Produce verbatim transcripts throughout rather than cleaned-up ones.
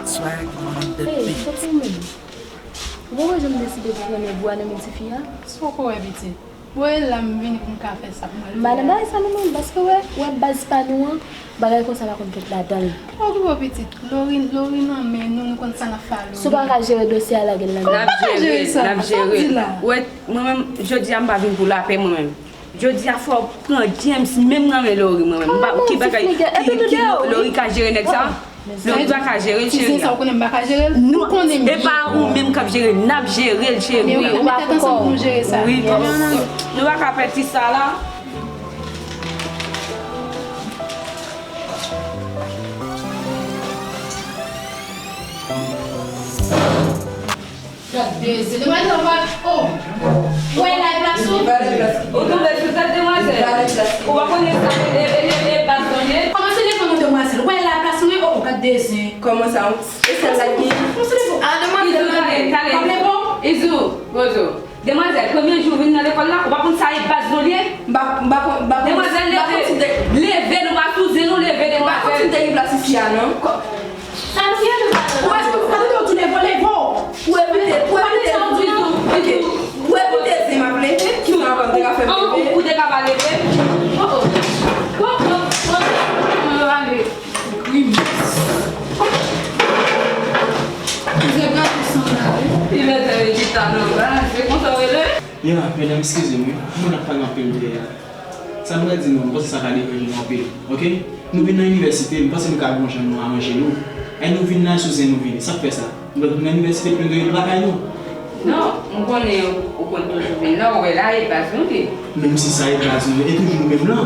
Swag on the beat. Hey, se pou mwen. Ou pa wè jan m deside pou pran nèg ou a nan men tifi a? Sa w ko wè pitit? Bon, e la m vini pou m ka fè sa pou mwen. M pa nan bagay sa non, mwen, paske wè, wè baz pa nou an, bagay konsa pa konn fèt ladan l. Pa okipe w pitit. Lori, Lori nan men nou, nou konn sa n ap fè a Lori. Si w pa ka jere dosye a, lage l nan men m. N ap jere l, n ap jere l. Wè, mwen menm, jodi a m pa vin pou lapè mwen menm. Jodi a fò w pran James menm nan men Lori mwen menm. M pa, ki bagay, ki, ki Lori ka jere nèg sa? Lori pa ka jere l, cheri. Tizin sa ou konnen m pa ka jere l? Ou konnen m byen. E pa ou menm k ap jere l, n ap jere l, cheri. Ou pa kò. Wi, nou pa ka pèdi sa la. Gade se demwazèl, oh! Ou wè la e plas ou? Ou tonbe sou tèt demwazèl. Ou pa konnen sa e, e, e, e baz mwen ye? Kòman se leve mwen demwazèl? Ou wè la e plas mwen? Oh, gade zen. Kòman sa? E sèl la ki... Kòman se leve? Ah, demwazèl, tande, tande. Izou, Rozo. Demwazèl, premye jou vin nan lekòl la, ou pa konn sa e baz nou li ye? M pa, m pa konn, m pa konn, demwazèl, m pa konn si m te... Leve, nou pa sou zen nou, leve, demwazèl. M pa konn si m te gen plas isi a, non. Sa nou ye, nou pa nan... Ou wè, ou pa tande w di leve, leve w. Ou evite, ou evite, ok. Ou evite zen m ap leve, ki sa ankò m te ka fè m leve? Ou te ka pa leve? Oh, oh. Oh, oh, oh. Grimas. Li mete li chita nan baz, se konsa w rele? Ya, medam, eskize m, wi. Moun ap pale anpil dèyè a. Sa m pral di nou, m panse sa ka deranje nou anpil, oke? Nou vin nan inivèsite, m panse nou ka gon jan nou aranje nou. Ay nou vin la sou zen nou vini, sa k fè sa? Nou pa vin nan inivèsite pou nou dwe lakay nou? Non, m konnen ou, ou konn toujou vin la, ou wè la, e baz nou li. Menm si sa e baz nou, e toujou nou menm lan.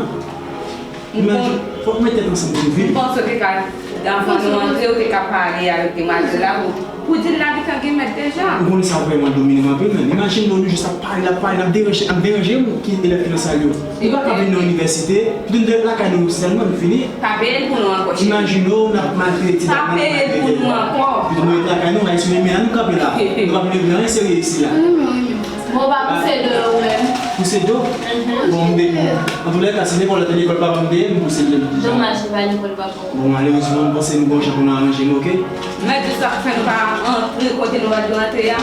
Imajine, fòk nou met tèt ansanm pou nou viv. M panse w te ka, anvan nou antre, ou te ka pale avèk demwazèl la pou, pou di l la gentan gen mèt deja. Ou konnen sa vrèman domine m anpil menm. Imajine nou, nou jis ap pale, ap pale, ap deranje, ap deranje moun ki elèv ki nan sal yo. Ou pa ka vin nan inivèsite, pou nou dwe lakay nou sèlman, nou fini. Pa peye l pou nou ankò, cheri. Imajine w, n ap maltrete ti dam nan, n ap maltrete l. Pa peye l pou nou ankò. Pito nou rete lakay nou, n a esprime men an, nou kanpe la. Nou pa vin regle anyen serye isi la. Bon, w pa pouse do yo ou menm. Pouse do? Mhm. Bon, m de, antoulèka, si lekòl la te lekòl papa m te ye, m pouse l deja. Domaj, se pa lekòl papa w. Bon, malerezman, m panse nou gon jan pou nou aranje nou, oke? Mèt di sa k fè nou pa antre kote nou pa dwe antre a.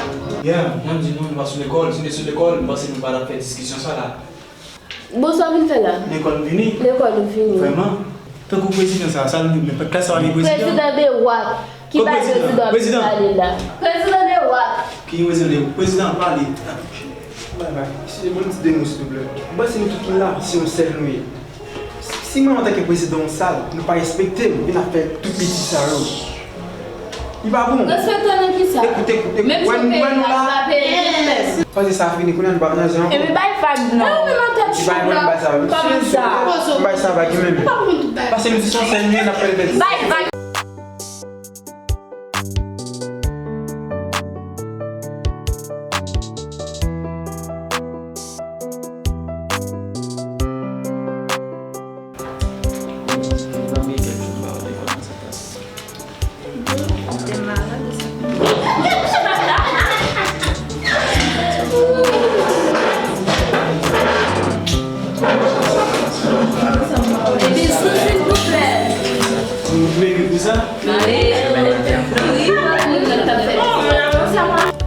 Yeah, jan m di nou, nou pa sou lekòl. Si nou te sou lekòl, m panse nou pa t ap fè diskisyon sa la. Bon, sa w vin fè la? Lekòl m vini. Lekòl ou vini. Vrèman? Tankou prezidan sa, sa l vin, men klas sa pa gen prezidan? Prezidan de wak. Ki bagay prezidan ap pale la? Prezidan de wak. Ki prezidan de, prezidan pale. Bay, bay. Mesye, bon, m di de mo, silvouplè. M panse nou tout ki la, se yon sèl nou ye. Si mwen, antanke prezidan yon sal, nou pa respekte m, vin ap fè tout betiz sa yo. Li pa bon. Respekte w nan kisa? Ekoute, ekoute, menm si w peye l, l ap pa peye l. Panse sa fini, kounye a nou pa nan zen ankò. Epi bay vag non. Epi bay vag sa. Kòman sa? M bay sa vag menm. Pase nou ti son sèl nou ye, n ap fè l bèl. Bay vag.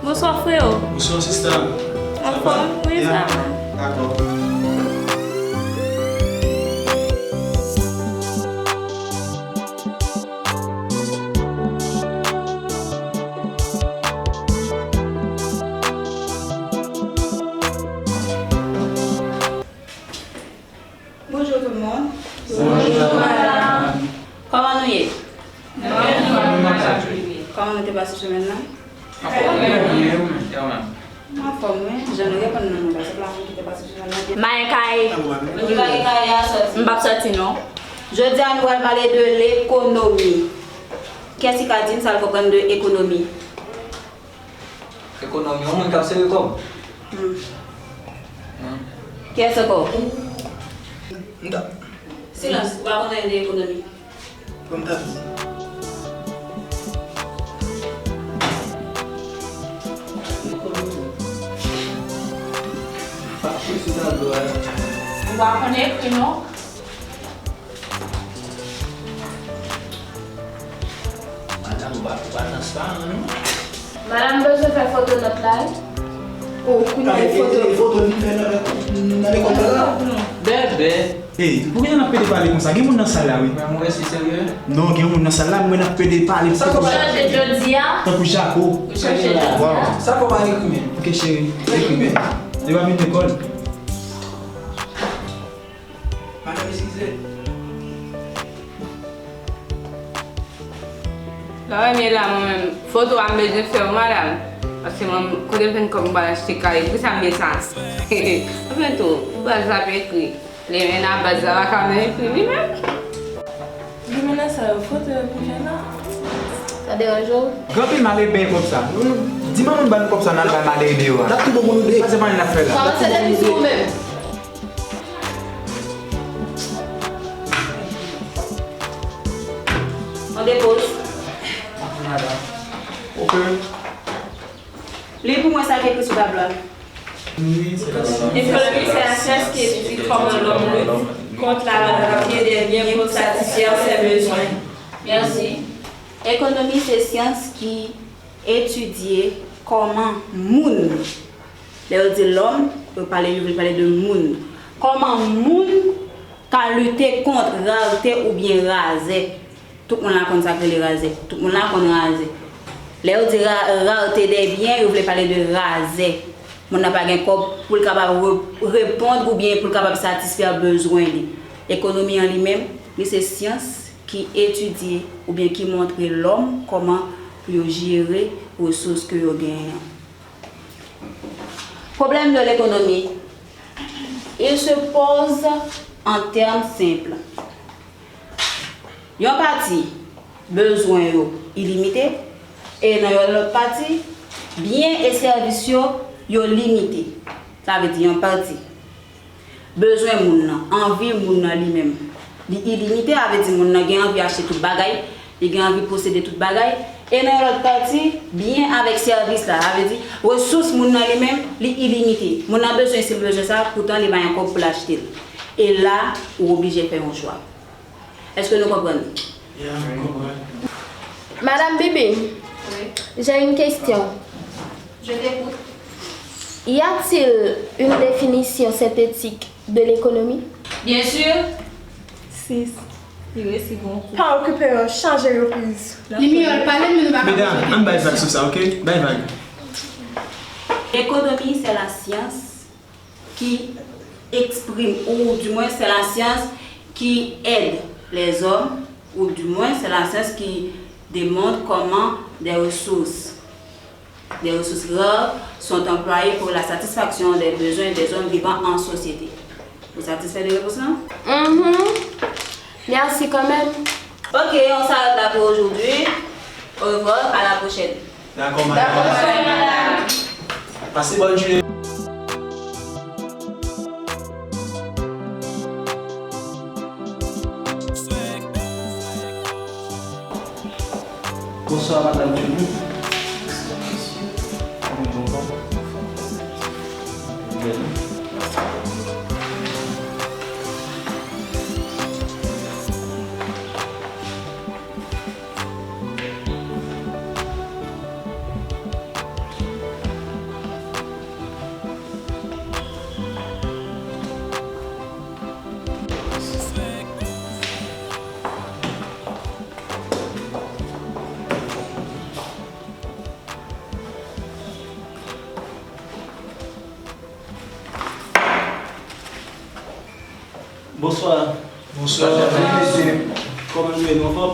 Bonswa, freo. Bonswa, sista. Anfòm? Wi, sa va. Dakò. Bonjour tout le monde. Bonjour, madame. Kòman nou ye? Kòman nou te pase semèn nan? Anfòm, wi. Jan nou reponn nan nou la, se pa moun ki te pase semèn nan byen. Mayen kay. M p ap sòti non. Jodi a nou pral pale de lekonomi. Kiyès ki ka di m sa l konprann de ekonomi? Ekonomi, yon moun k ap sere kòb. Hmm. Hmm. Kiyès ankò? M ta... Silans, ou pa konn anyen de ekonomi. Bon, m ta di. Pa kri sou tablo a. Ou pa konn ekri non. Ou pa, ou pa transparan, non. Madanm bezwen fè foto nòt la wi. O, kounye a e foto. E foto li fè nan lekòl la. Bèbè. Ey, poukisa n ap pede pale konsa? Gen moun nan sal la wi. Mwen mwen si serye. Non, gen yon moun nan sal la, m wè n ap pede pale. Sa kòman? Chanje jodi a. Tankou Jako. Ou chanje jodi a. Waw. Sa kòman ekri menm? Ok cheri. Ekri menm. Li pa vin lekòl. Madanm eskize. Lè w wè m ye la mwen menm, foto a m bezwen fè wi madanm. Paske mwen, kote m jwenn kòb m pral achte kay, poukisa m gen sa? Anfen tou, baz la ap ekri. Li men nan baz la pa ka menm ekri li menm. Li men nan sa yo, foto yo pou fè la. Sa deranje w? Gen anpil malere peye kòb sa. Di manman n ba n kòb sa n al bay malere deyò a. N ap tou bon moun nou de. Sa se pa n ap fè la. Kòmanse depi sou ou menm. On depoz. Ok. Li pou mwen sa ki ekri sou tablo a. Économie, c'est la science qui étudie comment l'homme compte la valeur à pied des biens pour satisfaire ses besoins. Mèsi. Ekonomi se syans ki etidye kòman moun, lè yo di lòm, yo pale, yo vle pale de moun. Kòman moun ka lite kont rarte oubyen razè. Tout moun la konn sa k rele razè. Tout moun la konn razè. Lè yo di ra, rarte de byen, yo vle pale de razè. Moun nan pa gen kòb pou l kapab re, reponn oubyen pou l kapab satisfè bezwen li. Ekonomi an li menm, li se syans ki etidye oubyen ki montre lòm kòman pou yo jere resous ke yo genyen an. Problème de l'économie, il se pose en termes simples. Yon pati bezwen yo ilimite, e nan yon lòt pati, byen e sèvis yo, yo limite. Sa vle di yon pati bezwen moun nan, anvi moun nan li menm, li ilimite, sa vle di moun nan gen anvi achte tout bagay, li gen anvi posede tout bagay, e nan yon lòt pati, byen avèk sèvis la, sa vle di resous moun nan li menm, li ilimite. Moun nan bezwen si l bezwen sa, poutan li pa gen kòb pou l achte l. E la, ou oblije fè yon chwa. Èske nou konprann? Madame Bibi, j'ai une question. Je t'écoute. Y a-t-il une définition synthétique de l'économie? Bien sûr. Sis, Li resi gon kou. Pa okipe yo, chanje yo pliz. Li miyò l pale, men nou pa ka Medam, ann bay vag sou sa, ok? Bay vag. L'économie, c'est la science qui exprime, ou du moins, c'est la science qui aide les hommes, ou du moins, c'est la science qui démontre comment des ressources, des ressources rares sont employées pour la satisfaction des besoins des hommes vivant en société. Ou satisfè de repons lan? Mhm. Merci quand même. Ok, on s'arrête là pour aujourd'hui. Au revoir, à la prochaine. Dakò, madam. Pase bòn jounen. Bonswa, madam Julie. Kòman w ye? Bonswa. Bonswa. Kòman nou ye, nou anfòm?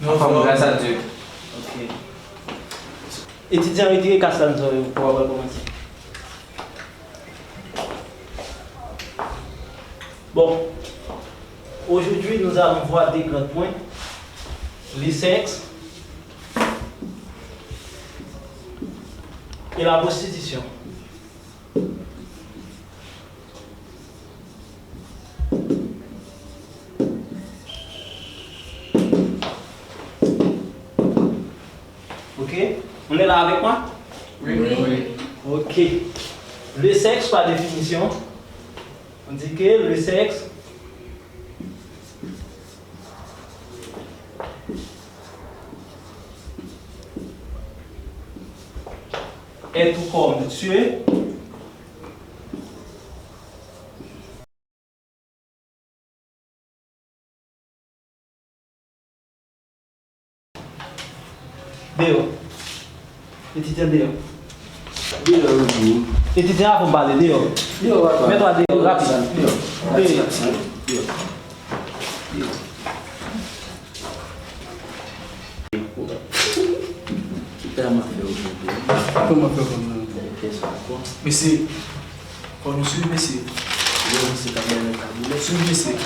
Nou anfòm, gras a Dye. Ok. Etidyan, retire kas la, nou pral kòmanse. Bon, aujourd'hui nous allons voir deux grands points, le sexe et la prostitution. Ok? On est là avec moi? Wi, wi, wi. Ok. Le sexe, par définition, on dit que le sexe, est tout comme Dieu. Deyò. Etidyan deyò. Deyò, wi. Etidyan, avan m pale, deyò. Deyò, papa. Mèt la deyò, rapid. Deyò. Deyò. Deyò. Ki pè m ap fè ojodi? Kòman fè kòm nan? Kèsyon ankò. Mesye, fò nou swiv mesye. Yo, mesye k ap bay nan kabinet. Swiv mesye.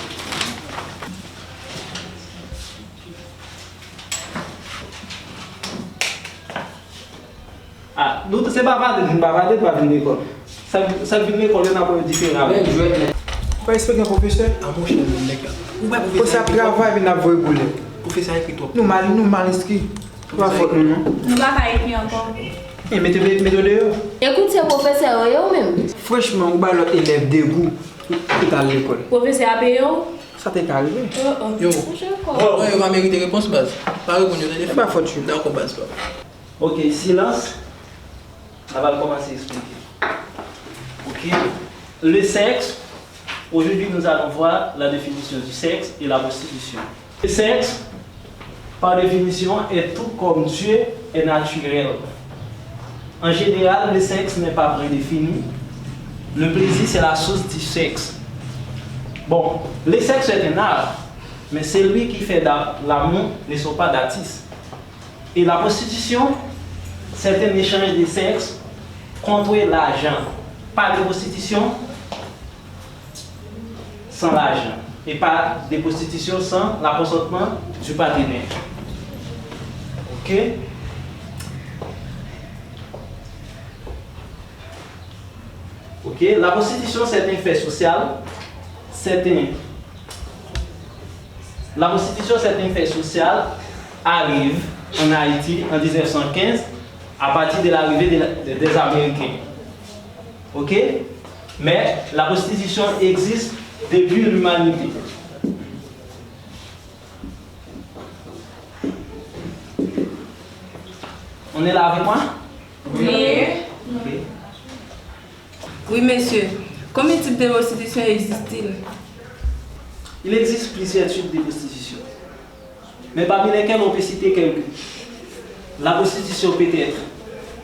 Ah, nou, se bavade, nou bavade, nou pa vin lekòl. Sa, sa k vin lekòl, yo n ap wè yo diferan. Bèl jwèt, men. Ou pa respekte pwofesè? A monchè, men nèg la. Ou wè pwofesè ap travay, vin ap voye boulèt. Pwofesè a ekri twòp. Nou mal, nou mal enskri. Se pa fòt nou, non. Nou pa ka ekri ankò. E mete, mete yo deyò. Ekout, se pwofesè yo ye ou menm. Franchman, ou bay lòt elèv degou pou, pou t al lekòl. Pwofesè a peye w? Sa te ka rive. Oh, oh. Yo. Monchè, kò. Bon, yo pa merite repons, baz. Pa reponn yo, tande. Se pa fòt yo. Dakò, baz, pa. Ok, silans. N a pral kòmanse eksplike. Ok. Le sexe, aujourd'hui nous allons voir la définition du sexe et la prostitution. Le sexe, par définition, est tout comme Dieu est naturel. En général, le sexe n'est pas prédéfini. Le plaisir, c'est la source du sexe. Bon, le sexe est un art, mais celui qui fait d'a- l'amour ne sont pas d'artistes. Et la prostitution, c'est un échange de sexe contre l'argent. Pas de prostitution sans l'argent. Et pas de prostitution sans l'acconsentiment du partenaire. Ok? Ok? La prostitution, c'est un fait social. C'est un La prostitution, c'est un fait social, arrive en Haïti en dix-neuf cent quinze à partir de l'arrivée de la- de- des Américains. Ok? Mais la prostitution existe depuis l'humanité. On est là avec moi? Oui. Ok. Wi, mesye. Konbyen tip de pwostitisyon egziste? Il existe plusieurs types de prostitution, mais parmi lesquels on peut citer quelques. La prostitution peut être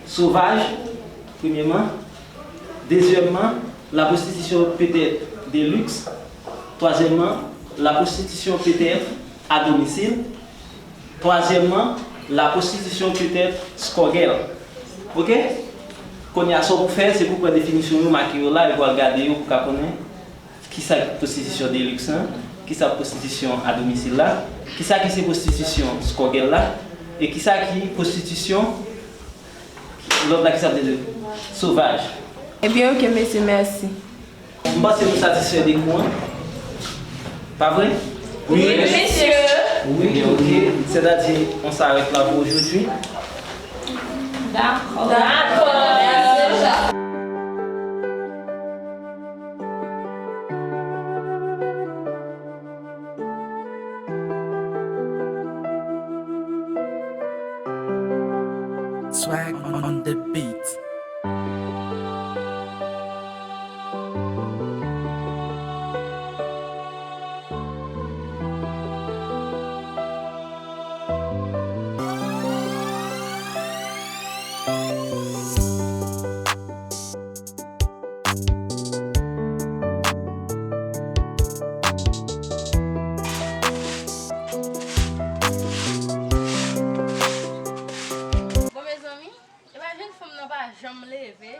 sauvage, premièrement. Deuxièmement, la prostitution peut être de luxe. Troisièmement, la prostitution peut être à domicile. Twazyèmman, la prostitution peut être scoggèle. Ok? Kounye a, sa w pou fè, se pou pran definisyon yo, make yo la, epi w al gade yo pou w ka konnen kisa ki pwostitisyon de luxe lan, kisa pwostitisyon a domisil la, kisa ki se pwostitisyon scoggèle la, e kisa ki pwostitisyon lòt la, kisa vle di? Sauvage. Ebyen, ok, mesye, mèsi. M panse nou satisfè de kou an. Pa vre? Wi, mesye. Wi, ok. C'est-à-dire, on s'arrête là pour aujourd'hui. Dakò. Dakò. Swag on the beat. Bon, mezanmi, epa jèn fanm nan pa janm leve.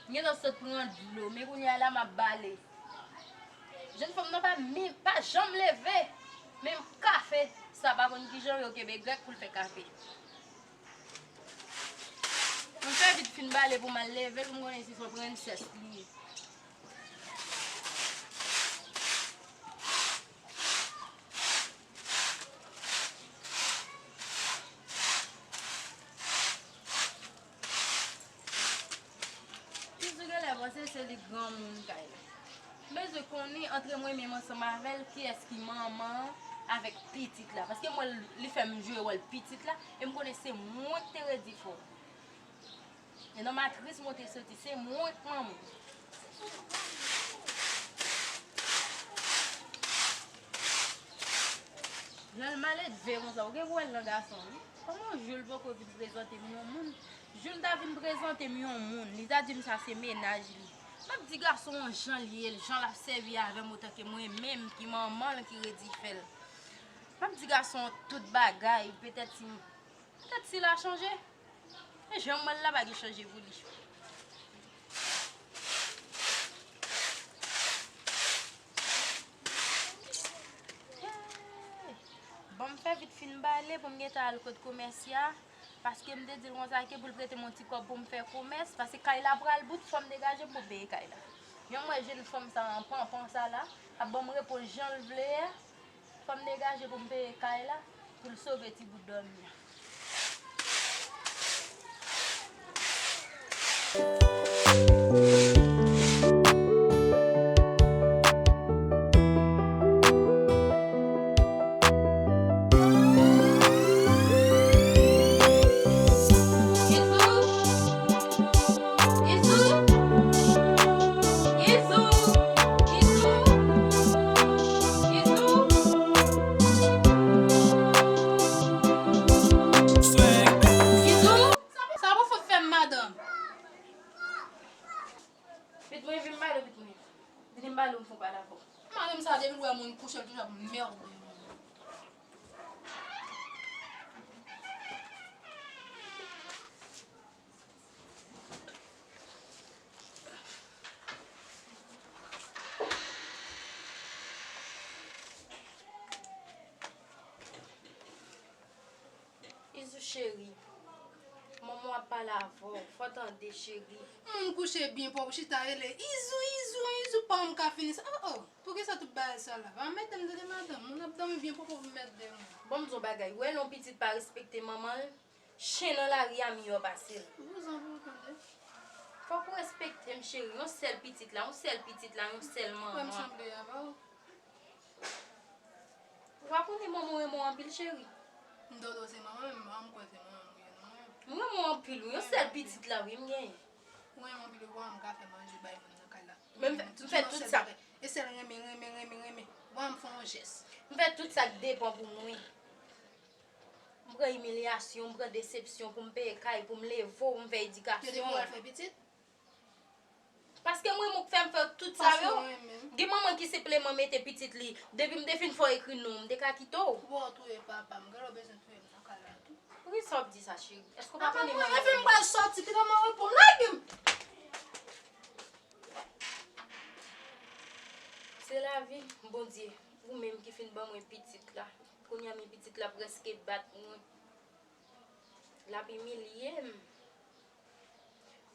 M gentan sot pran dlo, men kounye a la m ap bale. Jèn fanm nan pa menm, pa janm leve. Menm kafe, sa pa konn kijan yo kenbe grèk pou l fè kafe. Mwen fè vit fin bale pou m al leve l, pou m konnen si se yon prensès li ye. Tizou genlè panse se li granmoun kay la. M bezwen konnen antre mwen menm ansanm avè l, kiyès ki manman an avèk pitit la. Paske m wè l, li fè m jwe wòl pitit la, e m konnen se mwen k te redi fò. E nan matris mwen te soti, se mwen k manman. Jan l maledve konsa, ou gen pou wè l nan gason, wi. Kòman Jules poko vin prezante m yon moun? Jules ta vin prezante m yon moun, li ta di m sa se mennaj li. M ap di gason an jan l ye, jan l ap sèvi avè m otan ke mwen menm ki manman l ki redi fè l. M ap di gason an tout bagay, petèt si, petèt si l a chanje. E jan m wè l la pa gen chanje pou li. Hey! Bon, m fè vit fin bale pou m gentan al kot komèsye a, paske m te di l konsa ke pou l prete m yon ti kòb pou m fè komès, paske kay la pral bout, fò m degaje m pou m peye kay la. Jan m wè jèn fanm sa an panpan sa la, ap ban m repons jan l vle a. Fò m degaje pou m peye kay la, pou l sove ti bout dòmi a. Izou! Izou! Izou! Izou! Izou! Izou! Sa pou fout fè m, madanm. Vit mwen, vin pale, vit mwen. Vin pale, m fon pale avè w. Madanm sa, depi l wè moun kouche, l toujou ap mède moun. Izou cheri, manman w ap pale avè w, fò w tande cheri. Moun kouche byen pwòp, chita rele Izou, Izou, Izou, pa m ka fini sa. Oh, oh, poukisa tout bagay sa la? Pa mède m tande madanm, moun ap dòmi byen pwòp, ou mède m. Bon, m di w bagay, ou wè lè yon pitit pa respekte manman l, chen nan lari a miyò pase l. Vouzan pou w tande. Fòk ou respekte m, cheri. Yon sèl pitit la, yon sèl pitit la, yon sèl manman. Ou wè m sanble avè w? Ou pa konnen manman w renmen w anpil, cheri. M dodo se manman, men m kwè se manman m ye, non. M renmen w anpil, wi. Yon sèl pitit la, wi, m genyen. Ou renmen anpil, ou pa wè m ka fè manje bay moun nan kay la. Men m fè, m fè tout sa. E sèl renmen, renmen, renmen, renmen. Wè m fè yon jès. M fè tout sa k depann pou mwen. M pran imilyasyon, m pran desepsyon pou m peye kay, pou m leve w, pou m fè edikasyon. Yo te pou al fè pitit? Paske m renmen w k fè m fè tout sa yo. Paske w renmen m. Gen manman ki senpleman mete pitit li. Depi m te fin fè w ekri non, m te ka kite w. Bon, w touye papa m. Gade w bezwen touye m nan kay la tou. Poukisa w ap di sa, cheri? Èske w pa konnen manman w renmen w? Apre mwen, lè m pral sòti, piga m ap reponn, lage m! Se lavi, Bondye, ou menm ki fin ban mwen pitit la. Kounye a, men pitit la prèske bat mwen. L ap imilye m.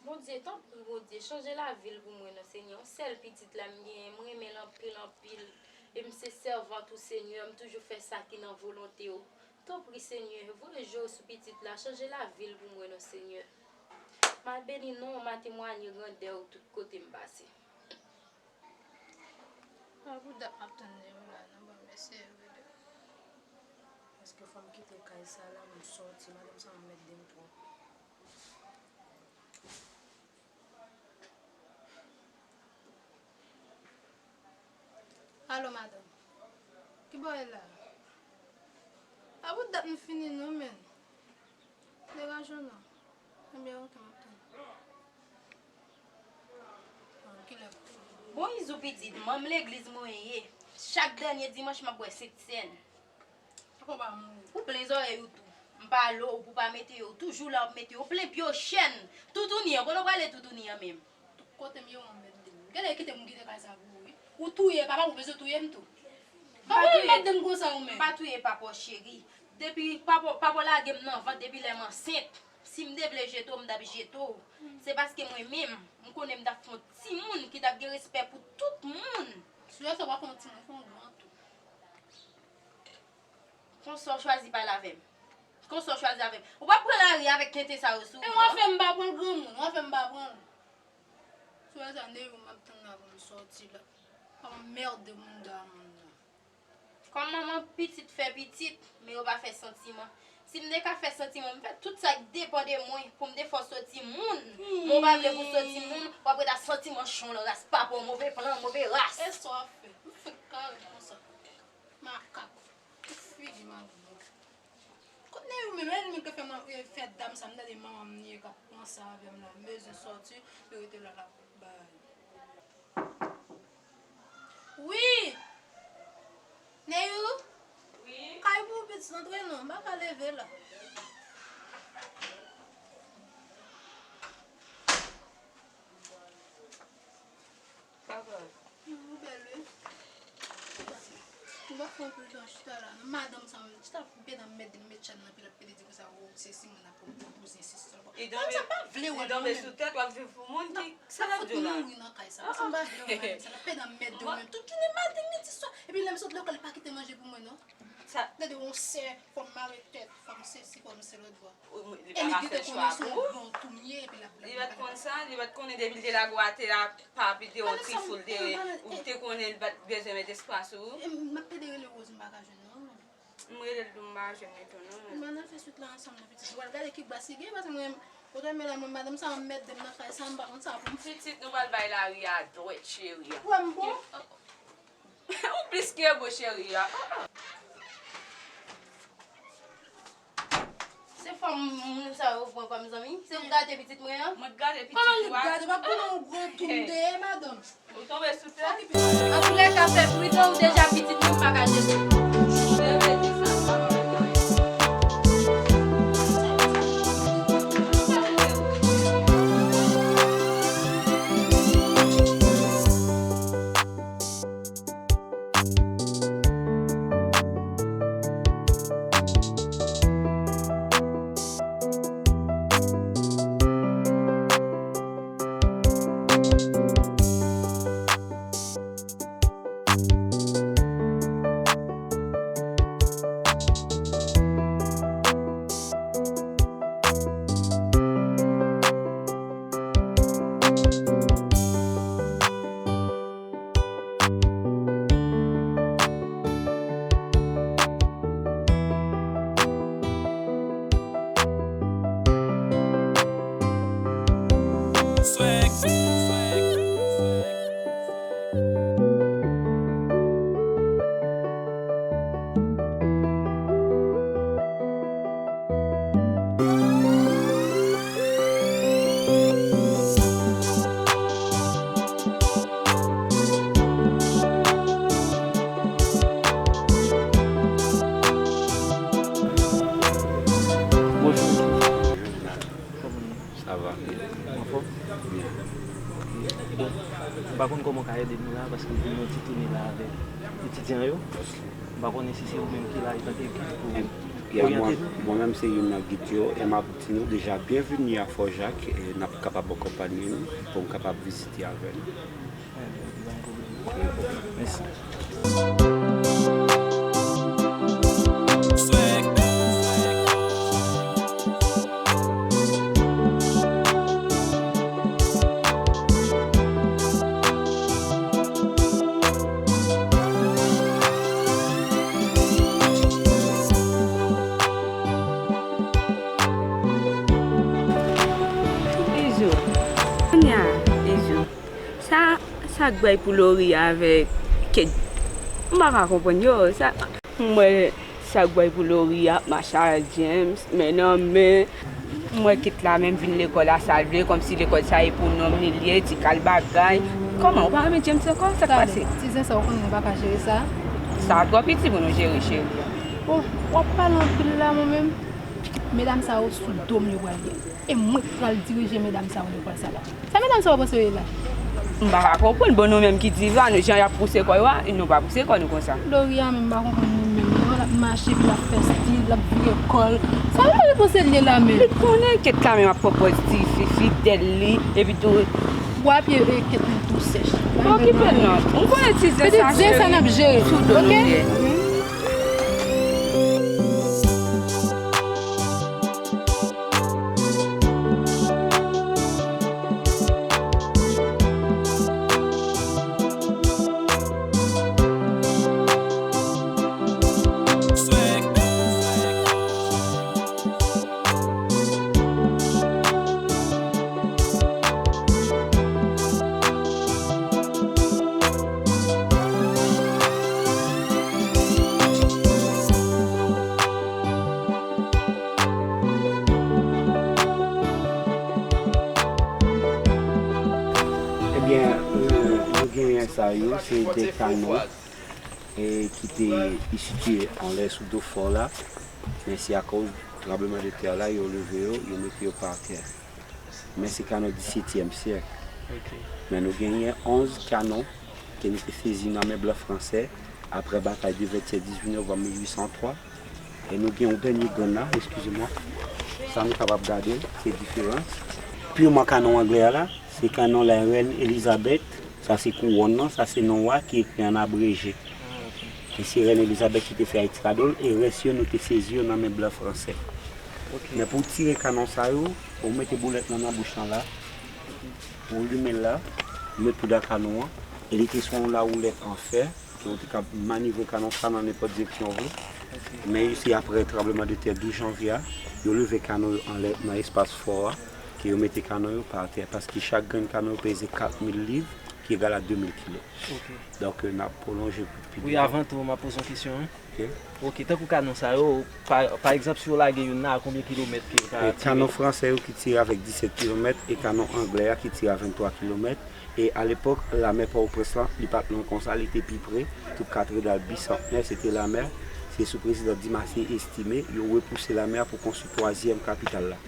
Bondye, tanpri, Bondye, chanje lavi l pou mwen non, Senyè. Yon sèl pitit la m genyen, m renmen l anpil, anpil. E m se sèvant ou, Senyè, m toujou fè sa ki nan volonte w. Tanpri, Senyè, voye je w sou pitit la, chanje lavi l pou mwen non, Senyè. M a beni non w, m a temwaye grandè w tout kote m pase. A pou dat m ap tann li la, non, bon, mèsi, Evre. Èske fò m kite kay sa la, m sòti, madanm sa anmède m twòp. Alo, madanm. Ki bò w ye la? A pou dat m fini, non, men. Degaje w non. Ebyen, oke, m ap tann. Bon, kilè? Bon, Izou pitit, manm legliz mwen ye. Chak dènye dimanch, m ap bwè Sentsèn. Papa pa mouri. Ou plen zòrèy ou tou. M pale w pou pa mete yo. Toujou la w ap mete yo. Ou plen pye w chèn. Toutouni an, kote w prale toutouni an menm? Tout kote m ye, w anmède m. Genlè kite m kite kay sa pou ou, wi. Ou touye papa m, ou bezwen touye m tou. Kòman w anmède m konsa ou menm? M pa touye papa w, cheri. Depi papa, papa w lage m nan vant depi lè m ansent. Si m te vle jete w, m t ap jete w. Se paske mwen menm, m konnen m t ap fè yon timoun ki t ap gen respè pou tout moun. Sou yo sa w pa fè yon timoun, fè yon gran tou. Konsa w chwazi pale avè m. Konsa w chwazi avè m. Ou p ap pran lari avèk kente sa yo sou ou non. E w a fè m pa pran l granmoun, w a fè m pa pran l. Sou yo sa, ne yo m ap tann la pou m sòti la. Anmède moun da moun nan. Kòm manman pitit fè pitit, men yo pa fè santiman. Si m te ka fè santiman, m fè tout sa k depann de mwen pou m te fè w santi moun. Men w pa vle pou w santi moun, w ap ret ap santi manchon nan ras papa w, move plan, move ras. E sa w ap fè? M fèk kare konsa. Makak. Figi magouyè. Kot Neyou menm, e li menm ki fè mwen, e, fè dam sa, m tande manman m li ye k ap panse avè m la, m bezwen sòti, li rete la, l ap bay. Wi! Neyou? Wi? Kay pou pitit antre non, m pa ka leve la. Papa. Ou bèl wi. Ou pa fè anpil tan chita la non. Madanm sa menm, chita ap pede anmède m, met chay nan pye, l ap pede di konsa, o, se Simon ap pran bouzen, se sa. Madanm sa pa vle wè l non menm. Li tonbe sou tèt, w ap viv pou moun ki, sa l ap di w la? Mouri nan kay sa. Paske m pa vle wè madanm sa, l ap pede anmède w menm. Tout jounen maten, midi, swa. Epi lè m sot lekòl, li pa kite manje pou mwen non. Sa. Gade yon sè, fò m mare tèt, fò m sesi, fò m selòt bò. Ou, ou, li pa ka fè chwa pou ou. Li pa t konn sa, li pa t konnen depi l te lage w atè a, pa pete yon ti foul te, ou te konnen li pa t bezwen met espas ou. E m ap pede rele Rose, m pa ka jwenn non. M rele l tou, m pa jwenn li tou non. Bon, n al fè swit la ansanm non pitit. Ou pral gade ki bas li gen, paske mwen, kote mwen la, mwen, madanm sa anmède m nan kay sa, m pa konn sa pou m fè. Pitit, nou pral bay lari a dwèt, cheri. Ou wè m bon? Ou plis ke bon, cheri a. Se fanm moun sa yo pran kòm zanmi? Se ou gate pitit mwen an? Mwen gate pitit ou a. Kòman li gate? M ap pran yon gwo tou m te ye, madanm. Ou tonbe sou tè? Antoulèka, fè pridan, ou deja pitit mwen pa ka jete. Ou te vle di sa, sa pa mwen. Bonjou. Kòman w ye? Sa va. Ou anfòm? Byen. Ok. Bon, m pa konn kòman w ka ede nou la, paske nou gen yon ti toune la avèk etidyan yo. Ok. M pa konnen si se ou menm ki la antanke gid pou oryante nou. Mwen menm se youn nan gid yo, e m ap di nou deja byenveni a Fò Jak, e n ap kapab akonpanye nou pou n kapab vizite avè nou. Mèsi. Bizou. Kounye a, Bizou. Sa, sa k bay pou Lori avèk Kate. M pa ka konprann yo. Sa, m wè sa k bay pou Lori ap mache a James, men nan men. M wè Kate la menm vin lekòl a sa l vle, kòmsi lekòl sa e pou nonm li l ye, ti kal bagay. Kòman, ou pa renmen James ankò? Sa k pase? Ti zen sa, ou konnen nou pa ka jere sa. Sa twò piti pou nou jere, cheri. Oh, w ap pale anpil la, mwen menm. Medam sa yo sou do m yo pral ye. E mwen k pral dirije medam sa yo lekòl sa la. Sa medam sa yo panse yo ye la? M pa ka konprann, bon, nou menm ki diva, nou jan y ap pouse kò yo a, nou pa pouse kò nou konsa. Lori a menm, m pa konprann li menm non, l ap mache, epi l ap fè stil, l ap vire kò l. Sa Lori panse l ye la menm? Li konnen Kate la menm ap pran pòz tifi fidèl li, epi tou. Bwa pye, e, Kate menm tou sèch. Pa okipe l non. Ou konnen ti zen sa, cheri. Pitit zen sa n ap jere, oke? Sou do nou ye. Sa yo, se de kanon, e, ki te sitiye anlè sou do fò la, men se akoz tranbleman de tè la, yo leve yo, yo mete yo pa tè. Men se kanon disetyèm syèk. Men nou genyen onz kanon ke nou te sezi nan men blan fransè apre batay de ventsèt dizuit novanm mil uit san twa. E nou gen yon dènye grenn la, eskize mwa. Sa nou kapab gade, se diferans. Piman kanon anglè a la, se kanon la rèn Elizabeth. Sa se kouwòn nan, sa se non wa ki ekri an abreje. E se rèn Elizabeth ki te fè Ayiti kado l, e rès yo nou te sezi yo nan men blan fransè. Men pou tire kanon sa yo, ou mete boulèt lan nan bouch lan la, ou limen l la, ou met poud a kanon an, e li te sou yon lawoulèt an fè, ke ou te ka manevre kanon sa nan nenpòt direksyon ou vle. Men se apre tranbleman de tè douz janvye a, yo leve kanon yo anlè nan espas fò a, ke yo mete kanon yo pa atè, paske chak grenn kanon yo peze kat mil liv, ki egal a de mil kilo. Donk, n ap pwolonje pou pi devan. Wi, avan tou, m ap poze yon kesyon. Ok, tankou kanon sa yo, pa, pa egzanp, si yo lage youn la, a konbyen kilomèt ke yo ka tire? Kanon fransè yo ki tire avèk disèt kilomèt e kanon anglè a ki tire a venntwa kilomèt. E alepòk, lamè Pòtoprens lan, li pa t lwen konsa, li te pi pre. Tout katedral bisantnè, se te lamè. Se sou prezidan Dimarsé Estimé, yo repouse lamè a pou konstwi twazyèm kapital la.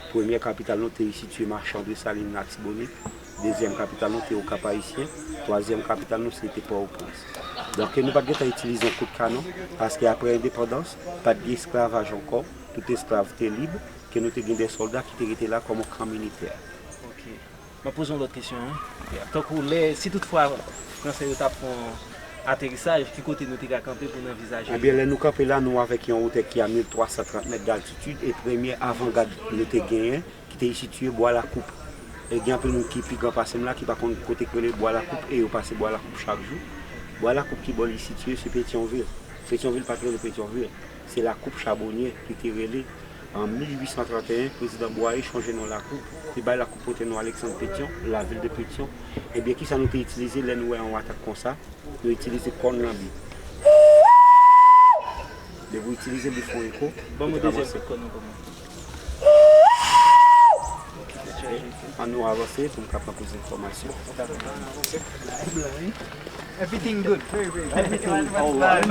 Premyè kapital nou te sitiye Machan Desalin, Latibonit. Dezyèm kapital nou te Okap Ayisyen. Twazyèm kapital nou se te Pòtoprens. Donk, nou pa t gentan itilize yon kout kanon, paske apre endepandans, pa t gen esklavaj ankò. Tout esklav te lib, ke nou te gen de sòlda ki te rete la kòm yon kan militè. Ok. M ap poze yon lòt kesyon, wi. Tankou lè, si toutfwa fransè yo t ap fè yon aterisaj, ki kote nou te ka kanpe pou n anvizaje? Ebyen, lè nou kanpe la, nou avèk yon wotè ki a mil twa san trant mèt d'altitid, e premye avangad nou te genyen, ki te sitiye Bwa Lakoup. E gen anpil moun ki pi gran pase m la, ki pa konn kote k rele Bwa Lakoup, e yo pase Bwa Lakoup chak jou. Bwa Lakoup ki bò li sitiye, se Petyonvil. Petyonvil pa t rele Petyonvil. Se Lakoup Chabonye ki te rele. An mil uit san trant e en, prezidan Bwaye chanje non Lakoup, li bay Lakoup pote non Alexandre Pétion, la ville de Pétion. Ebyen, kisa nou te itilize lè nou wè yon atak konsa? Nou itilize kòn lanbi. Depi w itilize l, li fè yon eko. Ban m yon dezyèm kout kòn ankò. Ann nou avanse pou m ka pran plis enfòmasyon. Everything good, very, very good. Everything alright.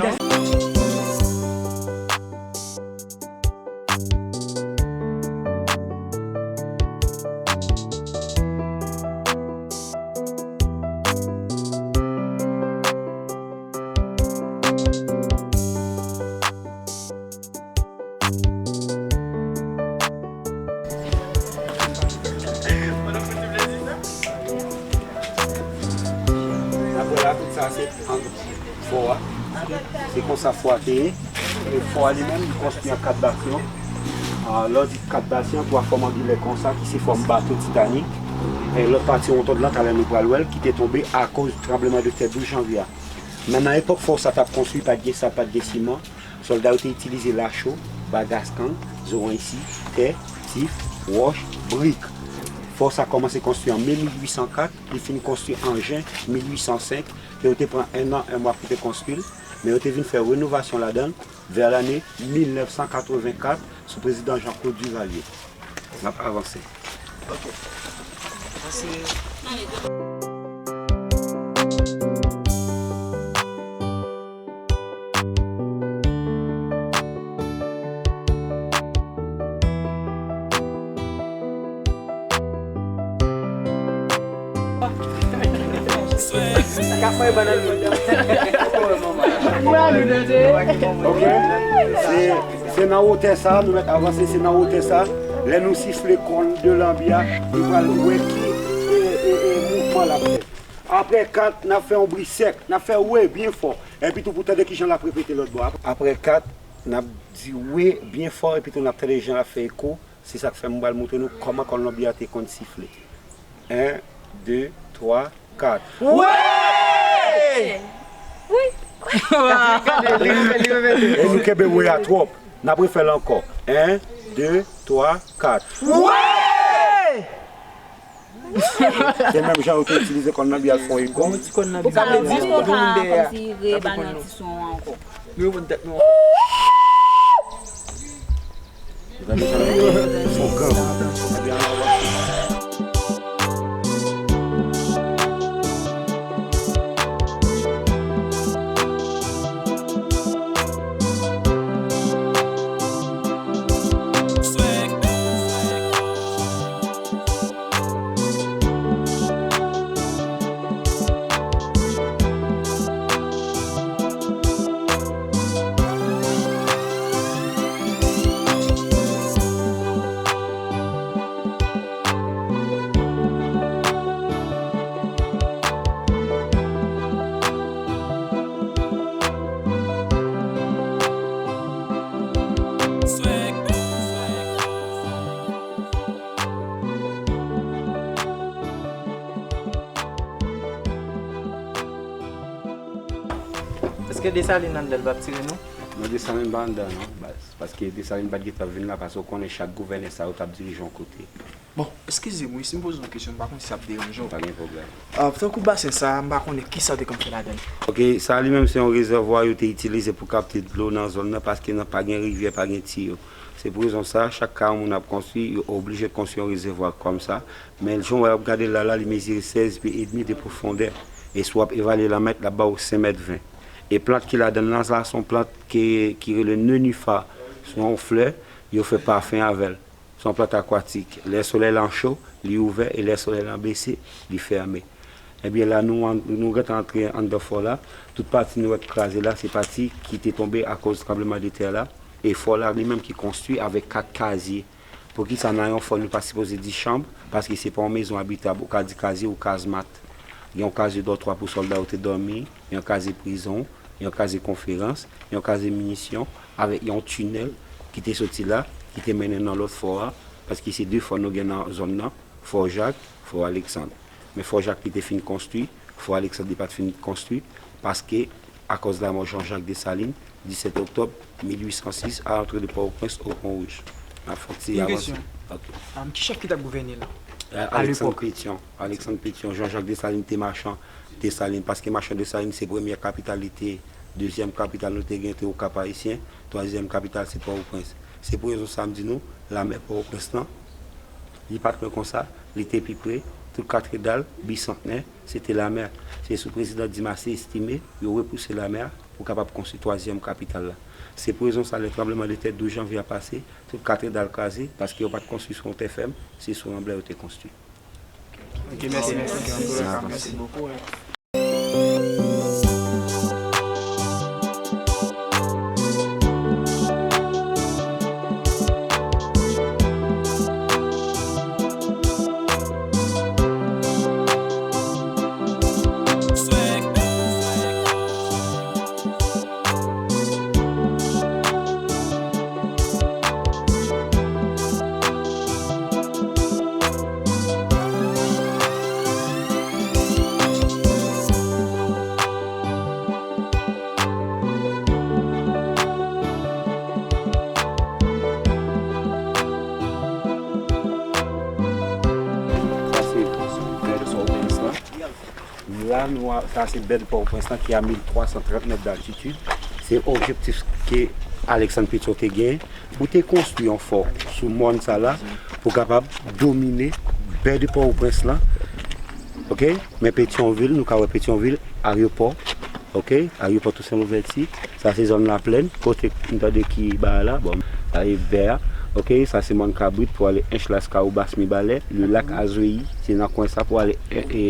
Apre la, tout sa se antre fò a. Se konsa fò a te ye. E fò a li menm, li konstwi an kat basyon. Ah, lè w di kat basyon, twa fòm angilè konsa, ki se fòm bato Titanic. E lòt pati wontonn lan, talè nou pral wè l, ki te tonbe akoz tranbleman de tè douz janvye a. Men nan epòk fò sa t ap konstwi, pa t gen sab, pa t gen siman. Sòlda yo te itilize lacho, bagas kang, zoranj si, tè, tif, wòch, brik. Fò sa kòmanse konstwi an me mil uit san kat, li fin konstwi an jen mil uit san senk, ke yo te pran en an, en mwa pou te konstwi l, men yo te vin fè renovasyon ladan l vè lane mil nèf san katreven kat sou prezidan Jean Claude Duvalier. N ap avanse. Ok. Avanse. Ok. Se, se nan wotè sa, nou mèt avanse, se nan wotè sa. Lè nou sifle kòn de lanbi a, nou pral wè ki, e, e, e, mouvman l ap fè. Apre kat, n ap fè yon bri sèk, n ap fè we byen fò. Epi tou pou tande kijan l ap repete lòt bò a. Apre kat, n ap di we byen fò, epi tou n ap tande jan l ap fè eko. Se sa k fè m pral montre nou kòman kòn lanbi a te konn sifle. En, de, twa, kat. Wi! Wi! E nou kenbe we a twòp. N ap refè l ankò. En, de, twa, kat. Wi! Se menm jan yo te itilize kòn lanbi a fè yon eko. Ou ka, ou ka kòmsi reba nan ti son an ankò. Nou reponn tèt nou. Gade sa, fò gang. Ebyen, ann avanse. Èske Desalin anndan l p ap tire nou? Non, Desalin pa anndan non, baz. Paske Desalin pa t gentan vin la, paske w konnen chak gouvènè sa yo t ap dirije yon kote. Bon, eskize m wi, si m poze yon kesyon, m pa konn si sa ap deranje w. Pa gen pwoblèm. Ah, tankou basen sa a, m pa konnen kisa w te konn fè ladan l. Ok, sa a li menm se yon rezèvwa yo te itilize pou kapte dlo nan zòn nan, paske nan pa gen rivyè, pa gen tiyo. Se pou rezon sa a, chak kay yon moun ap konstwi, yo oblije konstwi yon rezèvwa kòm sa. Men jan w ap gade l la, la, li mezire sèz pye edmi de pwofondè. E si w ap evalye lanmèt, l ap ba w senk mèt ven. E plant ki ladan l lan, sa se yon plant ki, ki rele nenifa. Se yon flè, yo fè pafen avè l. Se yon plant akwatik. Lè solèy lan cho, li ouvè, e lè solèy lan bese, li fèmen. Ebyen la, nou, an- nou gentan antre anndan fò la. Tout pati nou wè k kraze la, se pati ki te tonbe akoz tranbleman de tè la. E fò la, li menm ki konstwi avèk kat kazye. Poukisa nan yon fò nou pa sipoze di chanm? Paske se pa yon mezon abitab. Ou ka di kazye ou kazmat. Gen yon kazye dòtwa pou sòlda yo te dòmi, yon kazye prizon, yon kazye konferans, yon kazye minisyon, avèk yon tinèl ki te soti la, ki te mennen nan lòt fò a, paske se de fò nou gen nan zòn nan, Fò Jak, Fò Aleksann. Men Fò Jak li te fin konstwi, Fò Aleksann li pa t fin konstwi, paske akòz lanmò Jean-Jacques Dessalines, disèt oktòb mil uit san sis, a antre de Pòtoprens o Pon Wouj. N ap fè yon ti avanse. Yon kesyon. Ok. Am, ki chèf ki t ap gouvène la? A, Aleksann Petyon. Aleksann Petyon. Jean-Jacques Dessalines te machan Dessalines, paske machan Dessalines se premyè kapital li te ye, dezyèm kapital nou te gen te Okap Ayisyen, twazyèm kapital se Pòtoprens. Se pou rezon sa m di nou, lamè Pòtoprens lan, li pa t lwen konsa, li te pi pre, tout katredal, Bisantnè, se te lamè. Se sou prezidan Dimas Estimé, yo repouse lamè a pou kapab konstwi twazyèm kapital la. Se pou rezon sa, lè tranbleman de tè douz janvye a pase, tout katredal kraze, paske yo pa t konstwi sou yon tè fèm, se sou yon blan yo te konstwi. Ok, mèsi, mèsi. Antouka, mèsi bokou. Sa se bèl Pòtoprens lan. La, nou a, sa se bèl Pòtoprens lan ki a mil twa san trant mèt d'altitid. Se objektif ke Aleksann Petyon te gen pou te konstwi yon fò sou mòn sa la pou kapab domine bèl Pòtoprens lan. Ok? Men Petyonvil, nou ka wè Petyonvil, aryopò. Ok? Aryopò Toussaint Louverture. Sa se zòn Laplèn, kote m tande ki bagay la. Bon, sa e vè a. Ok? Sa se mòn Kabrit pou ale Ench, Laskawou, Bas Mibalè. Le Lac Azouéi, se nan kwen sa pou ale, e, e,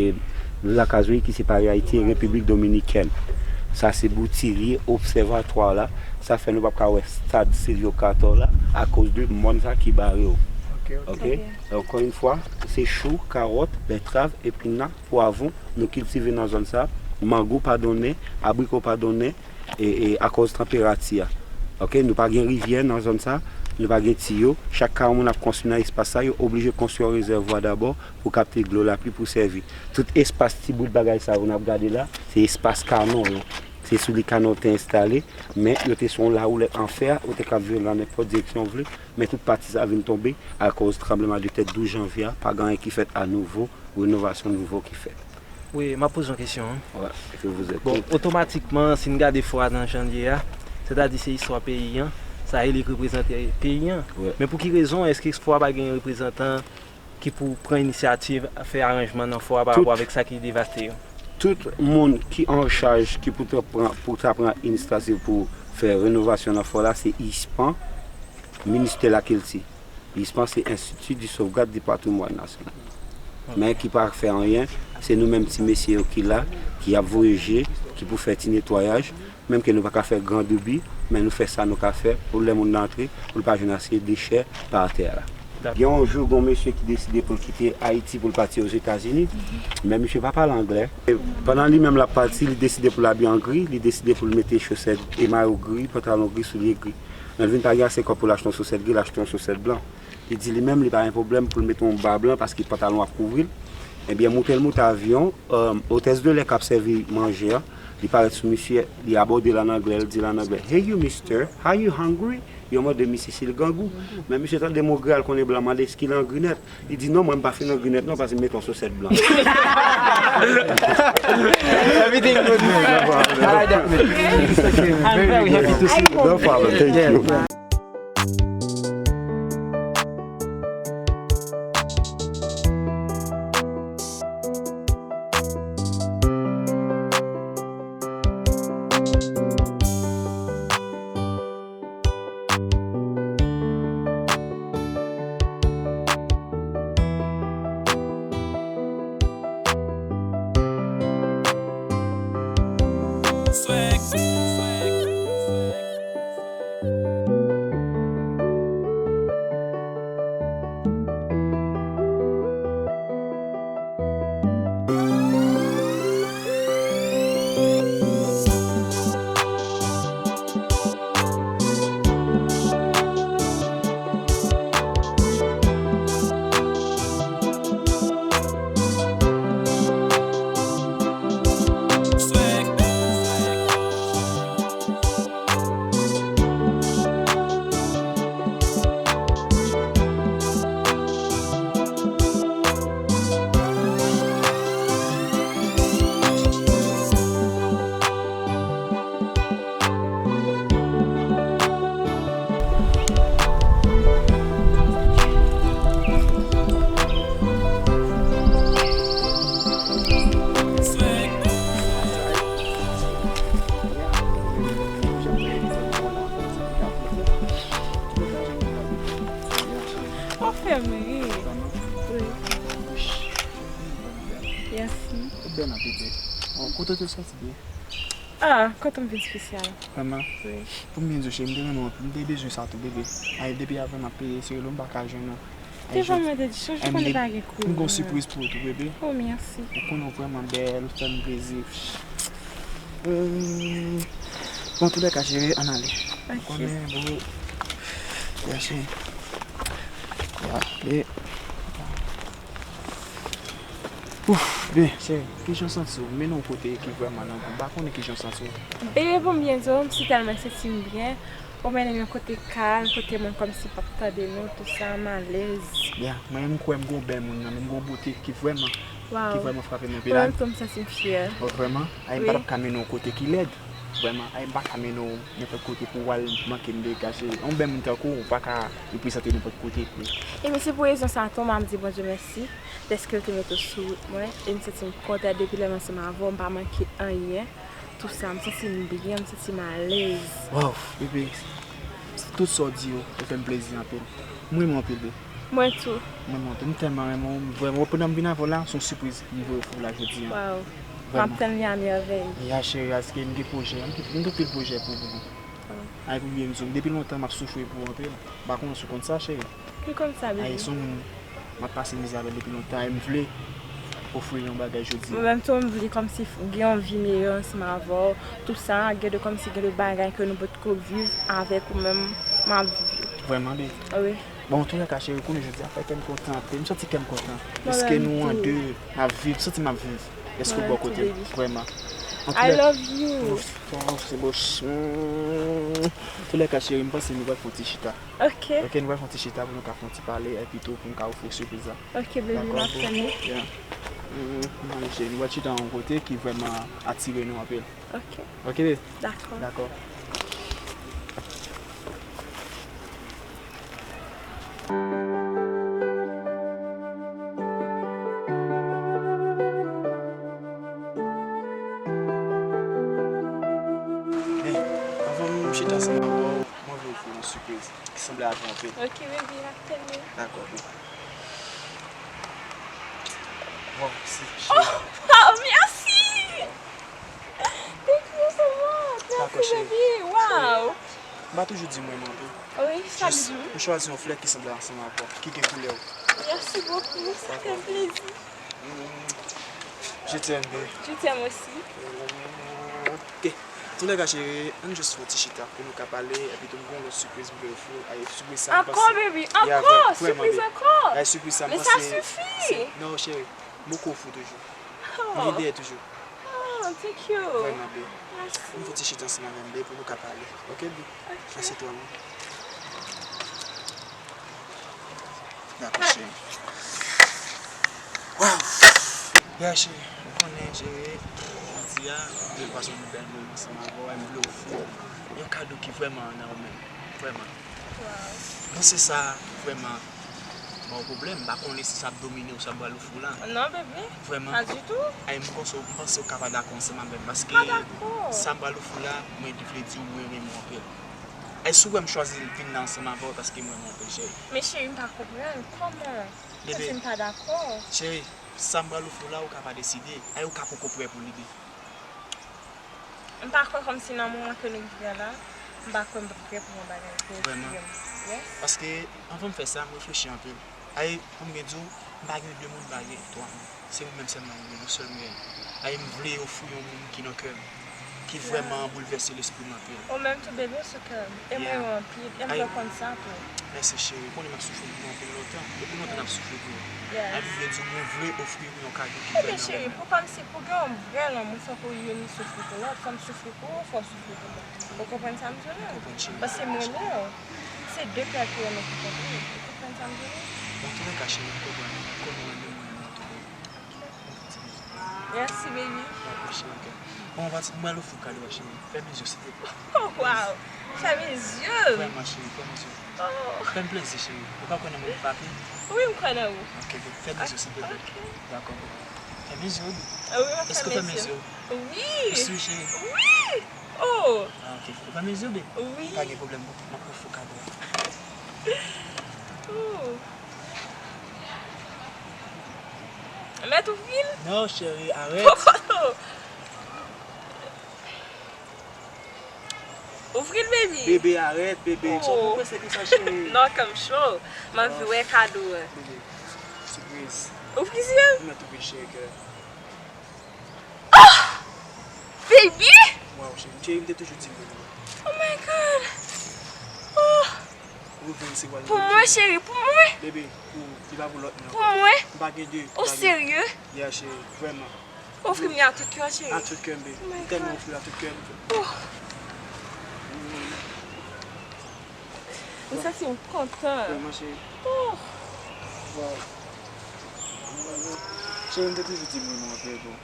le Lac Azouéi ki separe Ayiti e Repiblik Dominikèn. Sa se Boutilye, obsèvatwa la. Sa fè nou p ap ka wè stad Silvio Cator la akoz de mòn sa ki bare yo. Ok, ok. Ok? Ok. Ankò yon fwa, se chou, kawòt, bètrav, epina, pwavwon, nou kiltive nan zòn sa, mango pa donnen, abriko pa donnen, e, e, akoz tanperati a. Ok, nou pa gen rivyè nan zòn sa, nou pa gen tiyo. Chak kay yon moun ap konstwi nan espas sa, yo oblije konstwi yon rezèvwa dabò pou kapte dlo lapli pou sèvi. Tout espas, ti bout bagay sa yo n ap gade la, se espas kanon yo. Se sou li kanon te enstale, men yo te sou yon lawoulèt an fè, ou te ka vire l nan nenpòt direksyon w vle. Men tout pati sa vin tonbe akoz tranbleman de tè douz janvye a, pa gen anyen ki fèt a nouvo, renovasyon nouvo ki fèt. Wi, m ap poze yon kesyon, en. Wi, je vous écoute. Bon, otomatikman, si n gade fò a nan jan l ye a, sètadi se istwa peyi an, sa e li k reprezante peyi an. Wi. Men pou ki rezon èske fò a pa gen reprezantan ki pou pran inisyativ fè aranjman nan fò a pa rapò avèk sa ki devaste yo? Tout moun ki an chaj ki pou ta pran, pou ta pran inisyativ pou fè renovasyon nan fò la, se ispan, ministè lakilti. Ispan se Institut de Sauvegarde du Patrimoine National. Men ki pa fè anyen, se nou menm ti mesye yo ki la, ki ap voye je, ki pou fè ti netwayaj. Menm ke nou pa ka fè gran doubi, men nou fè sa nou ka fè pou lè moun nan antre, pou l pa jwenn ase dechè pa atè a la. Gen yon jou, gen yon mesye ki deside pou l kite Ayiti pou l pati Ozetazini, men misye pa pale anglè. E pandan li menm l ap pati, li deside pou l abiye an gri, li deside pou l mete chosèt e mayo gri, pantalon gri, soulye gri. Lè l vin pa gen ase kòb pou l achte yon chosèt gri, l achte yon chosèt blan. Li di li menm li pa gen pwoblèm pou l mete yon ba blan paske pantalon ap kouvri l. Ebyen, moute l moute avyon, otès de lè k ap sèvi manje a, Li parèt sou misye, li abòde l an anglè, l di l an anglè, "Hey you mister, are you hungry?" Yo mande misye si l grangou. Men misye tande mo grangou, al konnen blan mande èske l angri nèt. Li di, "Non, mwen m pa fin angri nèt non, paske m mete yon sosèt blan." Everything good. All right, Dominic. It's okay. I'm very happy to see you. No problem. Thank you. Ou fè m ri. Wi. Mèsi. Ou bèl anpil, bebe. Bon, kote w te soti, bebe? Ah, kote m vin espesyal. Vrèman? Wi. Pou m byen di w, cheri, m te renmen w anpil. M te bezwen sa tou, bebe. Ay, depi avan m ap peye, se rele w m pa ka jwenn ou. Te vrèman te di, chonje konnen pa gen kou. M gon sipriz pou ou tou, bebe. Oh, mèsi. Ou konnen w vrèman bèl, ou fè m plezi. Hmm. Bon, toulèka, cheri, ann ale. Ok. Konnen, bro. Ya, cheri. Ya, e. Ouf, byen, cheri, kijan w santi w? M mennen w yon kote ki vrèman nan gou. M pa konnen kijan w santi w. Bebe, pou m byen di w, m si tèlman santi m byen. Ou mennen m yon kote kalm, kote moun kòmsi p ap tande nou, tou sa, m alèz. Ya, mwen menm m kwè m gon bèl moun nan men, m gon bote ki vrèman, ki vrèman frape m anpil. Mwen menm tou, m santi m fyè. Oh, vrèman? Ay, m pa t ap ka mennen w yon kote ki lèd. Vrèman, ay, m pa ka mennen w nenpòt kote pou w al manke m dega, cheri. Yon bèl moun tankou w, ou pa ka reprezante nenpòt kote vre. Ebyen, se pou rezon sa a tou, m ap di Bondye mèsi, dèske l te mete w sou wout mwen, e m santi m kontan depi lè m ansanm avè w, m pa manke anyen. Tou sa, m santi m byen, m santi m alèz. Waw, bebe, tout sa w di yo, yo fè m plezi anpil. M renmen w anpil, bebe. Mwen tou. Mwen, mwen tou, m tèlman renmen w, m vrèman, pandan m vin avè w la, se yon sipriz m voye pou w la jodi a. Waw. M ap tann li a mèvèy. Ya, cheri, paske m gen pwojè, m gen, m gen anpil pwojè pou ou. Ay, pou byen di w, depi lontan m ap soufri pou ou anpil. M pa konnen si w konn sa, cheri. M konn sa, bebe. Ay, se yon moun m ap pase mizè avè l depi lontan, e m vle ofri l yon bagay jodi a. Mwen menm tou, m vle kòmsi gen yon vi meyè ansanm avè w. Tou sa, gen de kòmsi gen de bagay ke nou potko viv avèk ou menm, m ap viv yo. Vrèman, bebe? Wi. Bon, antoulèka, cheri, konnen jodi a fè kè m kontan anpil. M santi kè m kontan. Paske nou an de, n ap viv, m santi m ap viv. Dèske w bò kote m, vrèman. I love you. Oh, se bon. Antoulèka, cheri, m panse nou pral fè yon ti chita. Ok. Ok, nou pral fè yon ti chita pou nou ka fè yon ti pale, epi tou pou m ka ofri w sipriz la. Ok, baby, m ap tann ou. Yeah. Mm, m ale, cheri, nou pral chita yon kote ki vrèman atire nou anpil. Ok. Ok, baby? Dakò. Dakò. Men, anvan m chita ansanm avè w, mwen vle ofri w yon sipriz ki sanble avè w anpil. Ok, baby, m ap tann ou. Dakò, baby. Bon, si, cheri. Oh, oh, mèsi! Thank you so much. Dakò, cheri. Mèsi, baby. Wow. M pa toujou di mwen, mwen, wi. Wi, sa m di. Jis, m chwazi yon flè ki sanble ansanm avè w, ki gen koulè w. Merci beaucoup, ça fait plaisir. Mm. Je t'aime, baby. Je t'aime aussi. Ok. Antoulèka, cheri, ann jis fè yon ti chita pou nou ka pale, epi tou m gen yon lòt sipriz m vle ofri w. Ay, sipriz sa, m panse. Ankò, baby, ankò, sipriz ankò. Ay, sipriz sa, m panse. Men sa sifi. Non, cheri, m poko ofri w toujou. Oh. M vin dèyè toujou. Oh, thank you. Vrèman, babe. Merci. Ann fè ti chita ansanm avè m, babe, pou nou ka pale. Ok, babe? Ok. Asye twa, babe. Dakò, cheri. Waw! Ya, cheri, ou konnen, cheri, jodi a, m vle pase yon bèl moman ansanm avè w, e m vle ofri w yon kado ki vrèman nan ou menm. Vrèman. Wow. Panse sa, vrèman, ba w pwoblèm. M pa konnen si sa ap domine w, sa m pral ofri w la. Non, bebe. Vrèman. Pas du tout. Ay, m panse, m panse w ka pa dakò ansanm avè m, paske Pa dakò. Sa m pral ofri w la, mwen vle di w, mwen renmen w anpil. Ay, si w wè m chwazi vin la ansanm avè w, paske mwen renmen w anpil, cheri. Men cheri, m pa konprann. Kòman? Ou Bebe. Di m pa dakò. Cheri, sa m pral ofri w la, ou ka pa deside. Ay, ou ka poko prè pou li, babe. M pa kwè kòmsi nan moman ke nou rive a la, m pa kwè m prè pou yon bagay pou ofri Vrèman. M. Yes. Paske, anvan m fè sa, m reflechi anpil. Ay, pou m byen di w, m pa gen de moun, m pa gen twa moun. Se ou menm sèlman m gen, yon sèl m gen. Ay, m vle ofri yon moun ki nan kè m, ki vrèman boulvèse lespri m anpil. Ou menm tou, bebe, ou sou kè m. E mwen Yeah. yo anpil. E m Ay. Vle konn sa tou. Mèsi, cheri. Ou konnen m ap soufri pou ou anpil lontan. Depi lontan n ap soufri pou ou. Yes. Ay, m vle di w, mwen vle ofri ou yon kado ki Ebyen, vrèman cheri, renmen. Pou kòmsi pou gen yon vrè lanmou, fòk ou youn soufri pou lòt. Fò m soufri pou ou, fò w soufri pou mwen. Ou konprann sa m di w la? Konprann, cheri. Paske m renmen w. Se de kè ki renmen ki konprann. Ou konprann sa m di w la? Bon, antouleka, cheri, m konprann. Konnen w renmen mwen, renmen w tou, baby. Yon ti bizou. Mèsi, baby. Dakò, cheri, ok. Bon, m pral ofri w kado a, cheri. Fèmen zye w, silvouplè. Oh, wow. Fèmen zye. Vrèman, cheri, fèmen zye w. Oh. Fè m plezi, cheri. Ou pa kwè nan mwen, papi? Wi, m kwè nan ou. Ok, baby. Fèmen zye w, silvouplè. Ok. Dakò, baby. Fèmen zye w, baby. Ah wi, mwen Èske w fèmen fèmen zye. Zye w? Wi. Ou si, cheri? Wi. Oh. Ah, ok. Ou fèmen zye w, baby? Wi. Pa gen pwoblèm, m ap ofri w kado a. Oh. Mèt ouvri l? Non, cheri, arèt. Ouvri l, baby. Bebe, arèt, bebe. Oh. Sa w prese konsa, cheri? Non, kè m cho. M anvi wè kado a. Bebe, sipriz. Ouvri zye m. Ou mèt ouvri l, cheri, kè. Baby! Waw, cheri, cheri, m te toujou di w. Oh my God! Oh! Ou vin se wè. Pou mwen, cheri, pou mwen! Bebe, pou, li pa pou lòt moun. Pou mwen! M pa gen de. Ou serye? Yeah, cheri, vrèman. Ofri m li a tout kè, cheri. A tout kè m, bebe. Oh my M tèlman God. Ofri l a tout kè m. Oh. M santi m kontan. Vrèman, cheri. Oh. Waw. Cheri, m te toujou di m renmen w anpil, bro.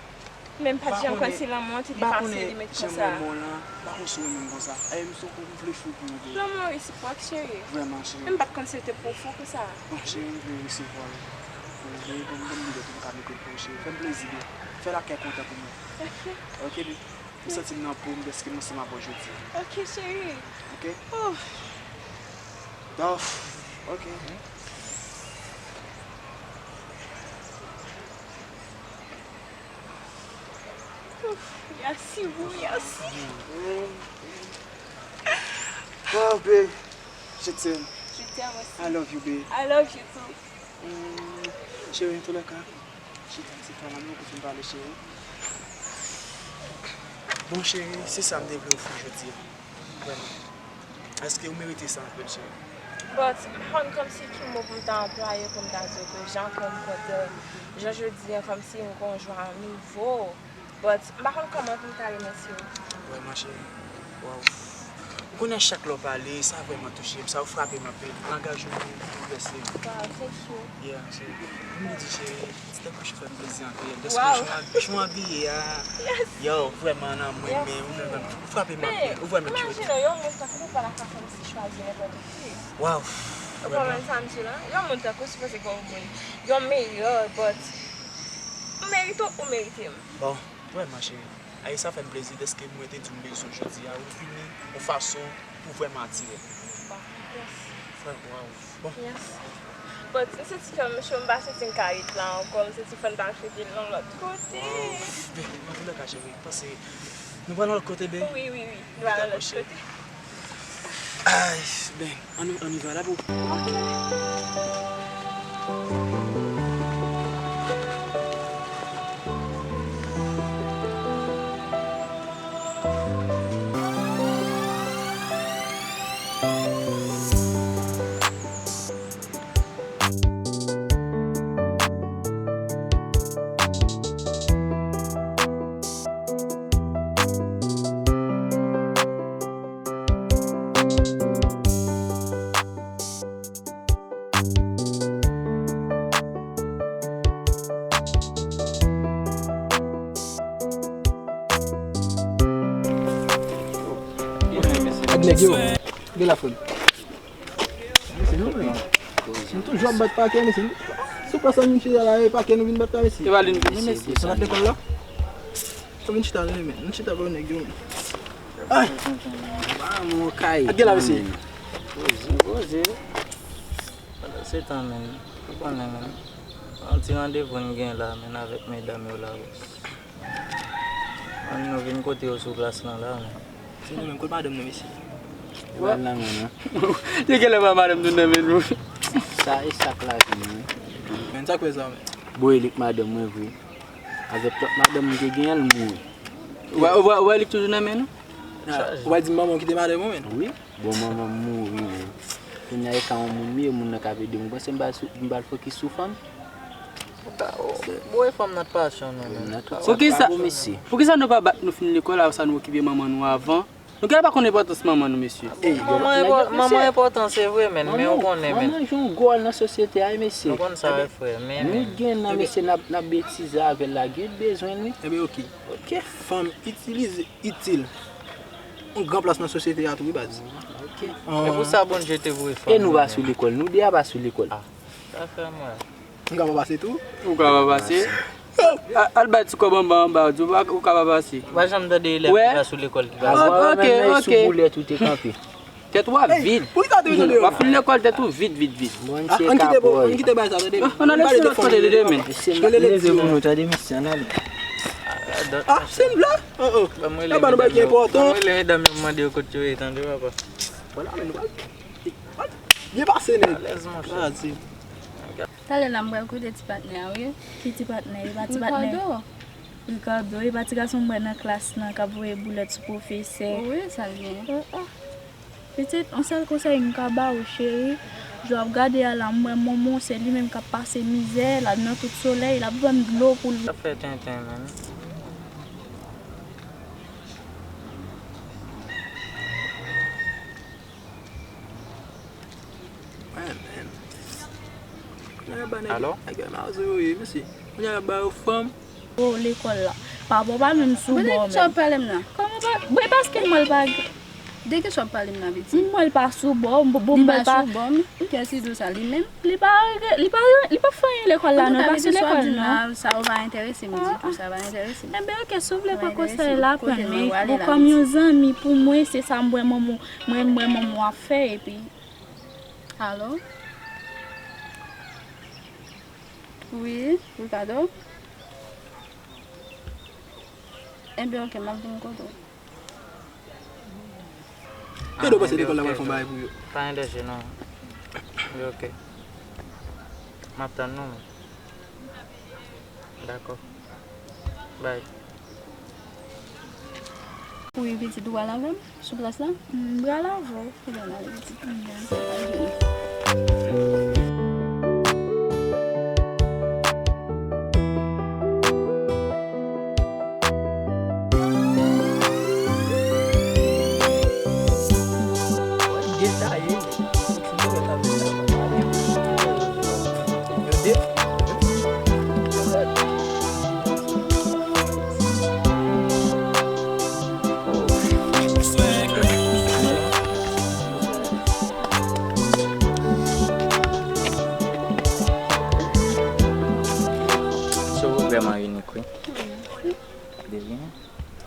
Men m pa t janm kwè se lanmou an te depase limit konsa. M pa konn si w renmen m konsa. Ay, m sou kou, m vle fou pou ou, bro. Lanmou an resipwòk, cheri. Vrèman, cheri. Men m pa t konn se te pwofon konsa. Bon, cheri, m vle resevwa l. Ou vle, ban m, ban m li lòt, m ka mete l pou ou, cheri. Fè m plezi, bro. Fè lakè kontan pou mwen. Ok. Ok, bebe. M santi m nan po m dèske m ansanm avè w jodi. Ok, cheri. Ok? Oh. Dòf. Ok. Ouf, merci, bro, merci. Oh, babe. Je t'aime. Je t'aime aussi. I love you, babe. I love you too. Mm, cheri, antouleka, chita, se pa la nou pou fin pale, cheri. Bon, cheri, se sa m te vle ofri jodi a. Vrèman. Èske ou merite sa anpil, cheri? But, m pa konn kòmsi ki mo pou m ta anplwaye pou m ta di w ke jan ke m kontan, jan jodi a kòmsi m gon jwa nouvo. But, m pa konn kòman pou m ta remèsye w. Vrèman, cheri. Waw. Ou konnen chak lè w pale, sa vrèman touche m, sa ou frape m anpil. Langaj ou boulvèse m. Wow, thank you. Yeah, cheri. M vle di, cheri, ti tèt kouche fè m plezi anpil. Dèske jan w abiye a. Yo, vrèman nan mwen, men ou vrèman frape m anpil. Ou vrèman cute. Imajine w, yon moun tankou ou pa ta ka kòmsi chwazi nenpòt ki. Waw. Ou konprann sa m di la? Yon moun tankou w sipoze gen yon moun, yon meyè, but ou merite w, ou merite m. Bon, vrèman, cheri. Ay, sa fè m plezi dèske mwen te di w m bezwen w jodi a, ou vini yon fason pou vrèman atire m. Bon, yes. Frè, waw. Bon. Yes. But m santi kè m cho, m pa santi m ka ret la ankò, m santi fò n ta al fete l yon lòt kote. Waw. Baby, antouleka, cheri, panse nou pral yon lòt kote, baby. Wi, wi, wi. Nou pral yon lòt kote. Ay, ben, ann, ann y va la, boo. Nèg yo, gen la frè m. Mesye, nou menm. Nou toujou ap bat pakè, mesye. Sou plas la, nou chita la, e pakè nou vin bat la, mesye. E pa li nou vin, mesye. Sa n ap lekòl la? Sa vin chita la, men. Nou chita ba nèg yo, men. Ay! Maman kay. Ak gen la, mesye. Poze, poze. Pandan se tan, men, ou konnen, men. Yon ti randevou n gen la, men, avèk medam yo la, bòs. Ann nou vin kote yo sou plas lan la, men. Se nou menm, kot madanm nou, mesye? Yo ba l nan men nou. Te genlè ba madanm nou nan men nou. Sa e sa k lavi nou, wi. Men sa k fè sa, men. Bon, e li k madanm mwen vre. Avèk lòt madanm mwen te genyen, l mouri. Ou wè, ou wè, ou wè li k toujou nan men nou? Ou wè di manman w kite madanm ou, men? Wi. Bon, manman m mouri, men. Kounye a, e ka yon moun li ye, moun nan k ap ede m. Ou panse m pral sou, m pral fokis sou fanm? Ou ka, ou, bon, e fanm nan t pasyon nou, men. Poukisa, poukisa nou pa bat nou fin lekòl, apre sa nou okipe manman nou avan? Nou genlè pa konn enpòtans manman nou, mesye. Manman enpò-, manman enpòtan, se vre, men, men ou konnen, men. Manman jwe yon gwo wòl nan sosyete a, wi, mesye. Nou konn sa, wi, frè, men, men. Nou gen nan, mesye, n ap, n ap betize avè l la, gen bezwen li. Enben, oke. Oke. Fanm itilize, itil. Yon gran plas nan sosyete a tou, wi, baz. Oke. E pou sa Bondye te voye fanm. E nou pa sou lekòl, nou de a pa sou lekòl. Ah, sa fè mwen. M ka pa pase tou? Ou ka pa pase. A-, al bay ti kòb anba, anba, ou di ou pa, ou ka pa pase. Ou pa janm tande elèv ki pa sou lekòl ki pa pase. Ah, ok, ok. Sou boulèt ou te kanpe. Tèt ou ap vid. Pou ki sa te vin deyò? W ap fin lekòl, tèt ou vid, vid, vid. Bon, ann kite, ann kite bagay sa, tande. Ann ale se lòt kote, tande, men. Leve moun ou tande, mesye, ann ale. Ah, se n vle? Oh, oh. Ban m rele medam yo. Ban m rele medam yo, m mande yo kot yo ye, tande, papa. Vwala, men nou pral Byen pase, nèg. Alèz, monchè. Talè la, m pral koute ti patnè a, wi. Ki ti patnè? E pa ti patnè. Ricardo. Ricardo, e pa ti gason m wè nan klas lan k ap voye boulèt sou pwofesè. Wi, sa l genyen? Oh, oh. Pitit, yon sèl konsèy m ka ba ou, cheri. Jan w ap gade a la, m wè Monmon, se li menm k ap pase mizè, l al nan tout solèy, l ap vann dlo pou l. Sa fè tenten, menm. Alo? Kounye a ba yo fanm. Oh, lekòl la. Papa w pa menm sou bò menm. Sa w ap pale m nan? Kòman pa? Bon, e paske m wè l pa. De ki sa w ap pale m nan, pitit? M wè l pa sou bò, m, bon, m wè l pa sou bò, m. Kiyès ki di w sa, li menm? Li pa, li pa, li pa fè anyen lekòl la, non, li pa sou lekòl, non. Sa yo pa enterese m ditou, sa pa enterese m. Enben, oke, si w vle pran konsèy la, pran, men, bon, kòm yon zanmi pou mwen, se sa m wè manman, mwen, m wè manman w ap fè, epi. Alo? Wi, Ricardo? Enben, oke, m ap vin kote w. Yo dwe panse lekòl la pral fè yon bagay pou yo. Pa gen danje, non. Yo oke. M ap tann nou, men. Dakò. Bay. Wi, pitit, ou pral avè m sou plas la? M pral avè w. Ebyen, n ale, pitit. Show ou vrèman inik, wi. Mèsi. De rien.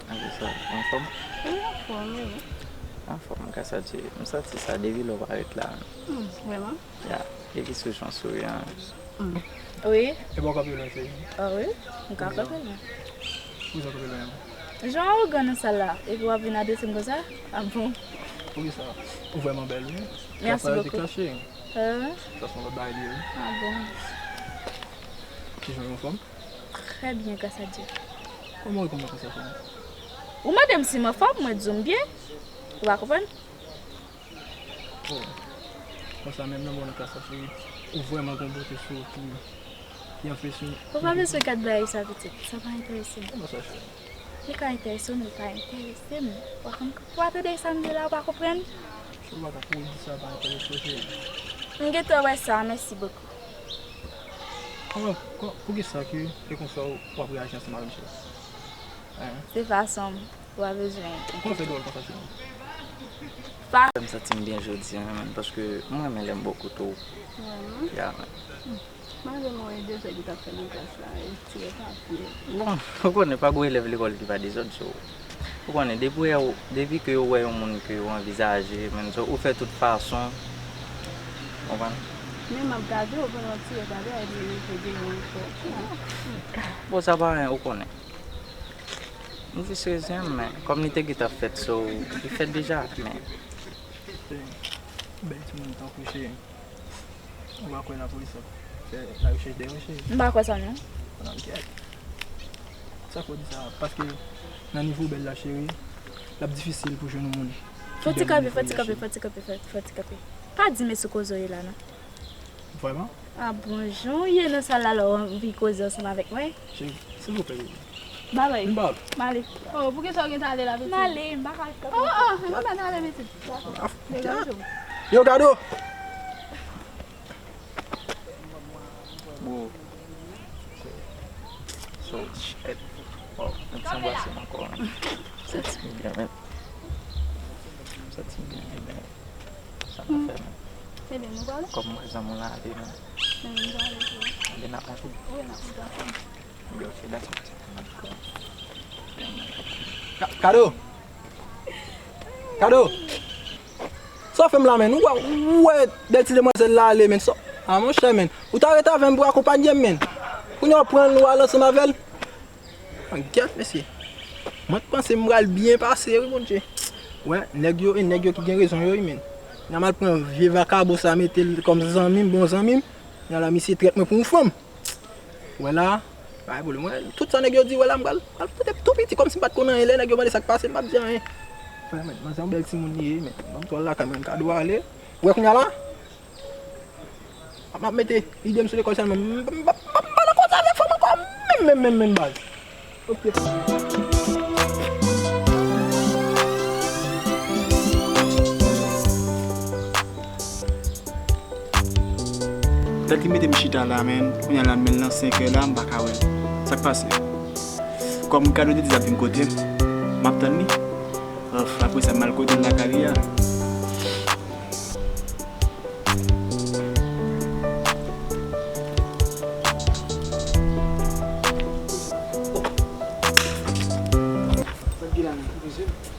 Apre sa, anfòm? Wi, anfòm, wi. Anfòm, grâce à Dieu. M santi sa depi lè w parèt la. Hmm, vrèman? Ya, depi sou jan w souri an. Hmm. Wi. E bon, kanpe lwen, cheri. Ah wi, m ka kanpe lwen. Poukisa w kanpe lwen an? Jan w awogan nan sal la, epi w ap vin adrese m konsa? Ah bon? Poukisa? Ou vrèman bèl, wi. Mèsi bokou. Klas la, se klas, cheri. Hein? Sa se yon lòt bagay li ye, wi. Ah bon? Kijan w ye, anfòm? Très bien, grâce à Dieu. Kòman w rekonèt mwen konsa, cheri? Ou mande m si m anfòm, mwen di w m byen. Ou pa konprann? Oh. Konsa menm nan bon nan klas la, cheri. Ou vrèman gon bote sou ou ki, ki anpeche m. Ou pa bezwen gad bagay sa, pitit. Sa pa enterese m. Kòman sa, cheri? Li ka enterese w, men li pa enterese m. Ou pa konn, ou pa tande sa m di la, ou pa konprann? Cheri, ou pa ka pou di sa pa enterese w, cheri. M gentan wè sa, mèsi bokou. Kòman, kò-, poukisa ke e konsa w ap reyaji ansanm avè m, cheri? Hein? Se fason m, ou pa bezwen enkyete w. Kòman fè dwòl konsa, cheri? M santi m byen jodi a, man, paske m renmen lè m bò kote w. Vrèman? Ya, man. Malgre m wè de zòd ou t ap fè nan klas la, e tire papye. Bon, ou konnen pa gwo elèv lekòl ki pa dezòd, so. Ou konnen, depi w, depi ke yo wè yon moun ke yo anvizaje, men so, ou fè tout fason. Konprann? Men m ap gade w pandan w tire papye a, epi m ap devan w. Bon, sa pa anyen, ou konnen. M jis rezyen m, men kòm li te gentan fèt, so, li fèt deja, men. Bèl timoun tankou cheri. Ou pa kwè lapolis ap fè la rechèch dèyè w, cheri? M pa kwè sa, non. Nan kèt. Sa k fè w di sa? Paske nan nivo bèl la, cheri, l ap difisil pou jwenn yon moun ki bèl nan nivo li a, cheri. Fò ti kanpe, fò ti kanpe, fò ti kanpe, fò ti kanpe. Pa di mesye koze w ye la, non. Vrèman? Ah bon, jan w ye nan sal la, lè w anvi koze ansanm avèk mwen? Cheri, silvouplè, bebe. Babay. M ale. Oh, poukisa w gen ta ale la, pitit? M ale, m pa ka rete. Oh, oh, nou pa ta ale, pitit. Degaje w. Yo, Kado! Bro. So, shit. Wow, mèt sa anbrase m ankò, man. Santi m byen, man. Santi m byen, man. Sa n ap fè, man? Ebyen, nou prale? Kòm mwen zanmi w la ale, man. Men nou prale tou. Ebyen, n ap monte. Wi, n ap monte ansanm. Ebyen, ok, dakò. Ka-, Kado! Kado! Sa w fè m la, menn? Ou wè, ou wè bèl ti demwazèl la ale, menn. Sa, a, monchè, menn. Ou ta ret avè m pou akonpanye m, menn. Kounye a w pran l, ou al ansanm avè l. An gyèt, mesye. Mwen t panse m pral byen pase, wi, Bondye. Wè, nèg yo, e nèg yo ki gen rezon yo, wi, menn. N a mal pran vye vakabon sa, mete l kòm zanmi m, bon zanmi m. Kounye a la, misye trèt mwen pou yon fanm. Wè la, pa gen pwoblèm. Wè, tout sa nèg yo di, wè la, m pral, pral pote tou piti, kòmsi m pa t konn anyen. Lè nèg yo mande sa k pase, m p ap di anyen. Frè, menn, manzè yon bèl timoun li ye, menn. Ban m twal lakay mwen, m ka dwe ale. Wè kounye a la, m ap mete lide m sou lekòl sèlman. M, m, m, m pa nan koze avèk fanm ankò, menm, menm, menm, menm, baz. Ok. Dat li mete m chita la, menn. Kounye a la, menn, nan senkè la, m pa ka wè l. Sa k pase? Kòm Kado te di l ap vin kote m, m ap tann li. Of, apre sa, m al kote l lakay li a.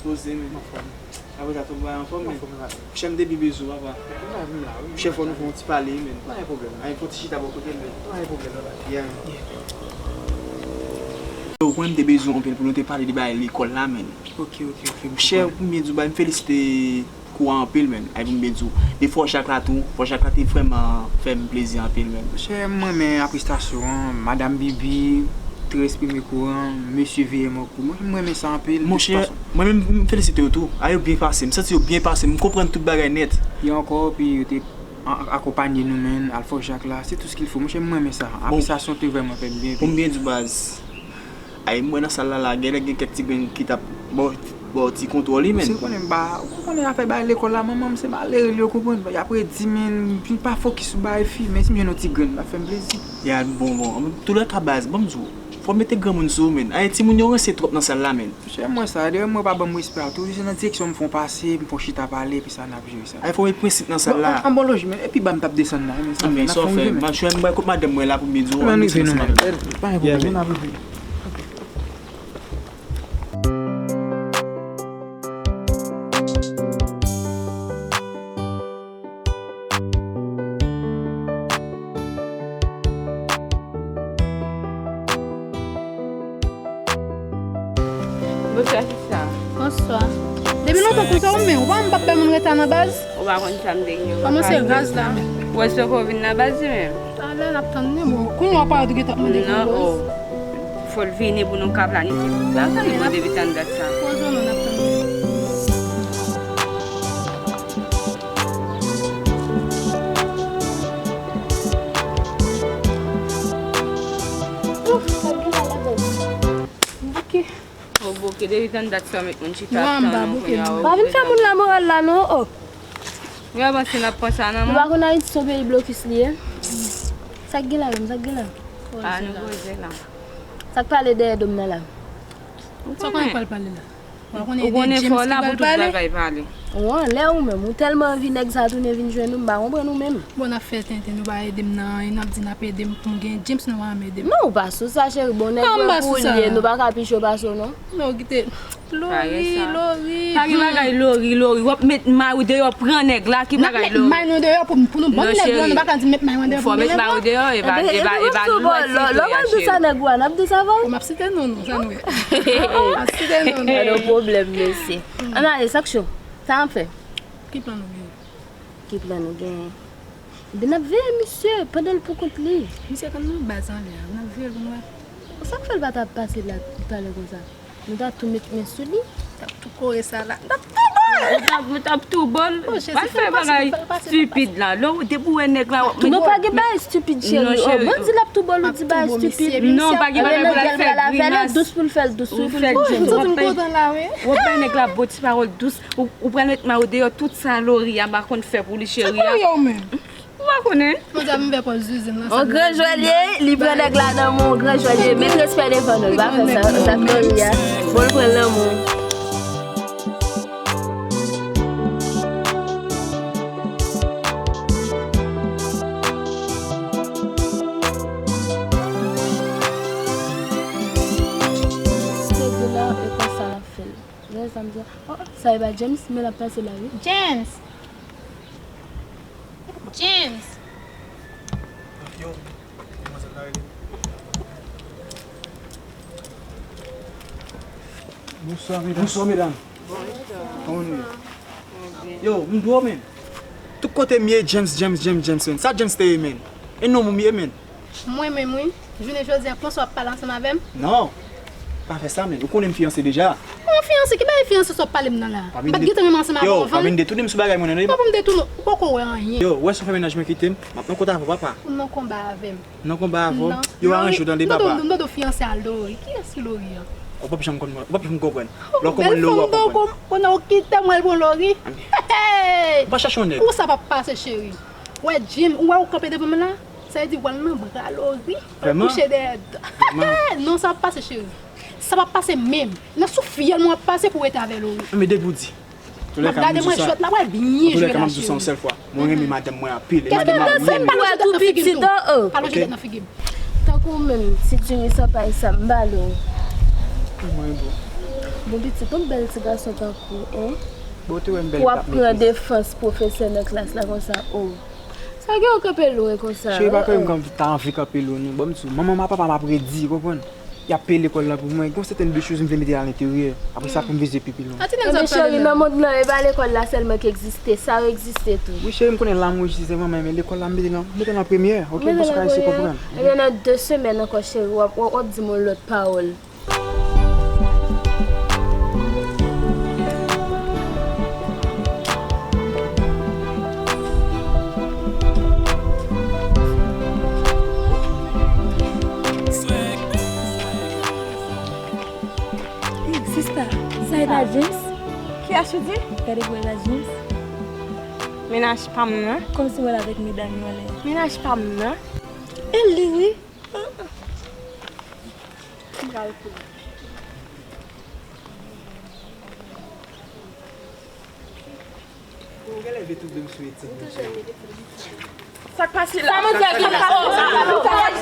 Poze, men. Apre sa, tout bagay anfòm, men. Anfòm, la. Chè m te byen bezwen w, papa. Mwen la, wi. Chè, fò nou fè yon ti pale, men. Pa gen pwoblèm. Ay, fò ti chita bò kote m, men. Pa gen pwoblèm, papa. Yeah, man. Yo, mwen, m te bezwen w anpil pou nou te pale de bagay lekòl la, men. Ok, ok, ok. Chè, pou m byen di w, bay, m felisite kou a anpil, men. Ay, pou m byen di w. De Fò Jak la tou, Fò Jak la te vrèman fè m plezi anpil, men. Chè, m renmen aprestasyon an, madanm Bibi, te eksprime kou an, mesye V M an kou. Mwen, m renmen sa anpil, de tout fason. Monchè, mwen menm, m felisite yo tou. A, yo byen pase. M santi yo byen pase. M konprann tout bagay nèt. E ankò, pi yo te a-, a-, akonpanye nou, menn, al Fò Jak la. C'est tout ce qu'il faut. Monchè, m renmen sa. Bon, aprestasyon te vrèman fè m byen. Pou m byen di w, baz, ay, m wè nan sal la, la, genlè gen kèk ti grenn ki t ap ba w, ba w ti kontwòl, wi, menn. Ou konnen m pa, ou konnen afè bagay lekòl la, manman m se malere li, ou konprann. Y ap redi, menn, m pa fokis sou bagay fi, men si m jwenn yon ti grenn, l ap fè m plezi. Ya, bon, bon. Antoulèka, baz, ban m di w, fò w mete granmoun sou ou, menn. Ay, timoun yo ranse twòp nan sal la, menn. Chè, mwen sa, dayè mwen pa ban m respè a tou, se nan direksyon m fè w pase, m fè w chita pale, epi sa n ap jere sa. Ay, fò w met prensip nan sal la. Bon, an, an bon loji, men, epi ba m t ap desann la, men sa, men sa fè w fè, m a chwè m bay kot madanm mwen la pou m byen di w, an, nou fè ansanm avè m. Pa gen pwoblèm, n ap rive. Bonswa, sista. Bonswa. Depi lontan konsa ou menm, ou pa wè m p ap bay moun reta nan baz? Ou pa konn sa m te gen. Kòman se raz la menm? Ou espere w vin nan baz li menm? Talè n ap tann li, bon. Kounye a w parèt ou gentan ap mande pou yon ròz? Non, oh. Fò l vini pou nou ka planifye. N ap tann li, bon, depi tann dat sa. Poze w non, n ap tann li. Ouf, sa gen la ladan. Bouke. Oh, bouke, depi tann dat sa, met moun chita ap tann ou, kounye a, oh. Pa vin fè moun la moral la, non, oh. Ou pa panse n ap pran sa nan men? Ou pa konn Ayiti se yon peyi blokis li ye? Sa k gen la menm, sa k gen la? Ah, nou poze la. Sa k pale dèyè do m nan la? Sa w konnen k pral pale la? Ou konnen fò la pou tout bagay pale. Ou anlè ou menm, ou tèlman anvi nèg sa tounen vin jwenn ou, m pa konprann ou menm. Bon, n ap fè tenten, nou pa ede m nan anyen, n ap di n ap ede m pou m gen James, nou pa janm ede m. Non, ou pa sou sa, cheri. Bon, nèg mwen pou l ye, nou pa ka pi cho pase w, non. Non, kite. Lori, Lori. Pa gen bagay Lori, Lori. W ap met mari w deyò, pran nèg la, ki bagay Lori? N ap met mari nou deyò pou, pou nou ban nèg la, nou pa ka di met mari nou deyò pou nou ban nèg la. Fò met mari w deyò, e pa, e pa, e pa nou ap site a, cheri. Lè w ap di sa nèg ou a, n ap di sa avè w? Bon, m ap site non, non, sa nou ye. M ap site non, non. Pa gen pwoblèm, mesye. Ann ale, sa k cho? Sa n ap fè? Ki plan nou genyen? Ki plan nou genyen? Ebyen, n ap veye misye pandan l pou kont li. Misye konn nan baz anlè a, n ap veye l pou n wè. Sa k fè l pa t ap pase la talè konsa? Nou ta tou met men sou li. T ap tou kore sa la. N t ap tou ba l. Ou t ap, ou t ap tou ba l. Pa fè bagay estipid la. Lè w, depi w wè nèg la, w ap met. Non, pa gen bagay estipid, cheri. Oh, bon, di l ap tou ba l, ou di bagay estipid. Non, pa gen bagay pou l al fè grimas. Dous pou l fè l dous, wi, pou l fè l dous. Ou ap bay nèg la bon ti pawòl dous. Ou, ou pral met mari w deyò, tout sa Lori a pa konn fè pou li, cheri a. Sa Lori a ou menm? Ou pa konnen. Mwen di ap m fè pòz zizin nan. On gran jwè l ye, li pran nèg la nan men, on gran jwè l ye. Met respè devan non, li pa fè sa, sa k Lori a. Bon, l pran l nan men. Se di la, e konsa l ap fè l. Lè sa m di, oh, sa e pa James, men l ap pase la, wi. James! James! Yo, demwazèl la rele. Bonswa, medam. Bonswa, medam. Bonjou. Kòman nou ye? Yo, m dwòl, men. Tout kote m ye, James, James, James, James, men. Sa James te ye, men? E non, m ye, men. Mwen menm wi, jounen jodi a konsa w ap pale ansanm avè m? Non, pa fè sa, men. Ou konnen m fiyanse deja. Kòman fiyanse? Ki bagay fiyanse sa w ap pale m nan la? M pa t gentan menm ansanm avè w anvan. Yo, pa vin detounen m sou bagay mwen nan, non. Pa pou m detounen w, ou poko wè anyen. Yo, ou wè si w fè mennaj mwen kite m, m ap nan kont avè w, papa. Ou nan konba avè m? Ou nan konba avè w? Non. Yo, aranje w tande, papa. M tande w fiyanse a Lori. Kiyès ki Lori an? Ou p ap janm konn mwen, ou p ap janm konprann. Lè w konprann Lori, w ap konprann. Konnen w kite m, w al pran Lori. Ou pa chache yon nèg. Ou sa p ap pase, cheri. Ou wè Jim, ou wè ou kanpe devan m la? Sa vle di w al nan bra Lori, w al kouche dèyè. Non, sa p ap pase, cheri. Sa p ap pase menm. Nan sou fyèl mwen w ap pase pou w rete avè Lori. Men depi w di. M ap gade mwen jwèt la, w al byen jwe la, cheri. Mwen renmen madanm mwen anpil. E madanm mwen renmen mwen. Pa lonje tèt nan figi m tou. Pa lonje tèt nan figi m. Tankou w menm, ti diri san pay sa, m pale w. Bon, pitit, yon bèl ti gason tankou w, en? Pou w ap pran defans pwofesè nan klas la konsa, o. Sa gen w kanpe lwen konsa? Cheri, pa kwè m ta anvi kanpe lwen, non. Bon, m di w, manman m ak papa m ap redi, konprann? Y ap peye lekòl la pou mwen. Gen yon sèten de choz m vle mete a lenteryè. Apre sa, pou m vize pi, pi lwen. Ebyen, cheri, nan mond lan, e pa lekòl la sèlman ki egziste, sa yo egziste tou. Wi, cheri, m konnen lanmou egziste, manman, men lekòl la, m mete l an, mete l an premyè, oke? Ou pa ka eseye konprann. Ebyen, nan de semèn ankò, cheri, w ap, w ap, w ap di m yon lòt pawòl. Sista, sa e pa James? Kiyès ou di? Gade pou e pa James. Mennaj pa m nan. Kòmsi w wè l avèk medam yo anlè. Mennaj pa m nan. E li wi. M pral kouri. Ou genlè vle twouble m sou etid, mesye. Sa k pase la? Sa k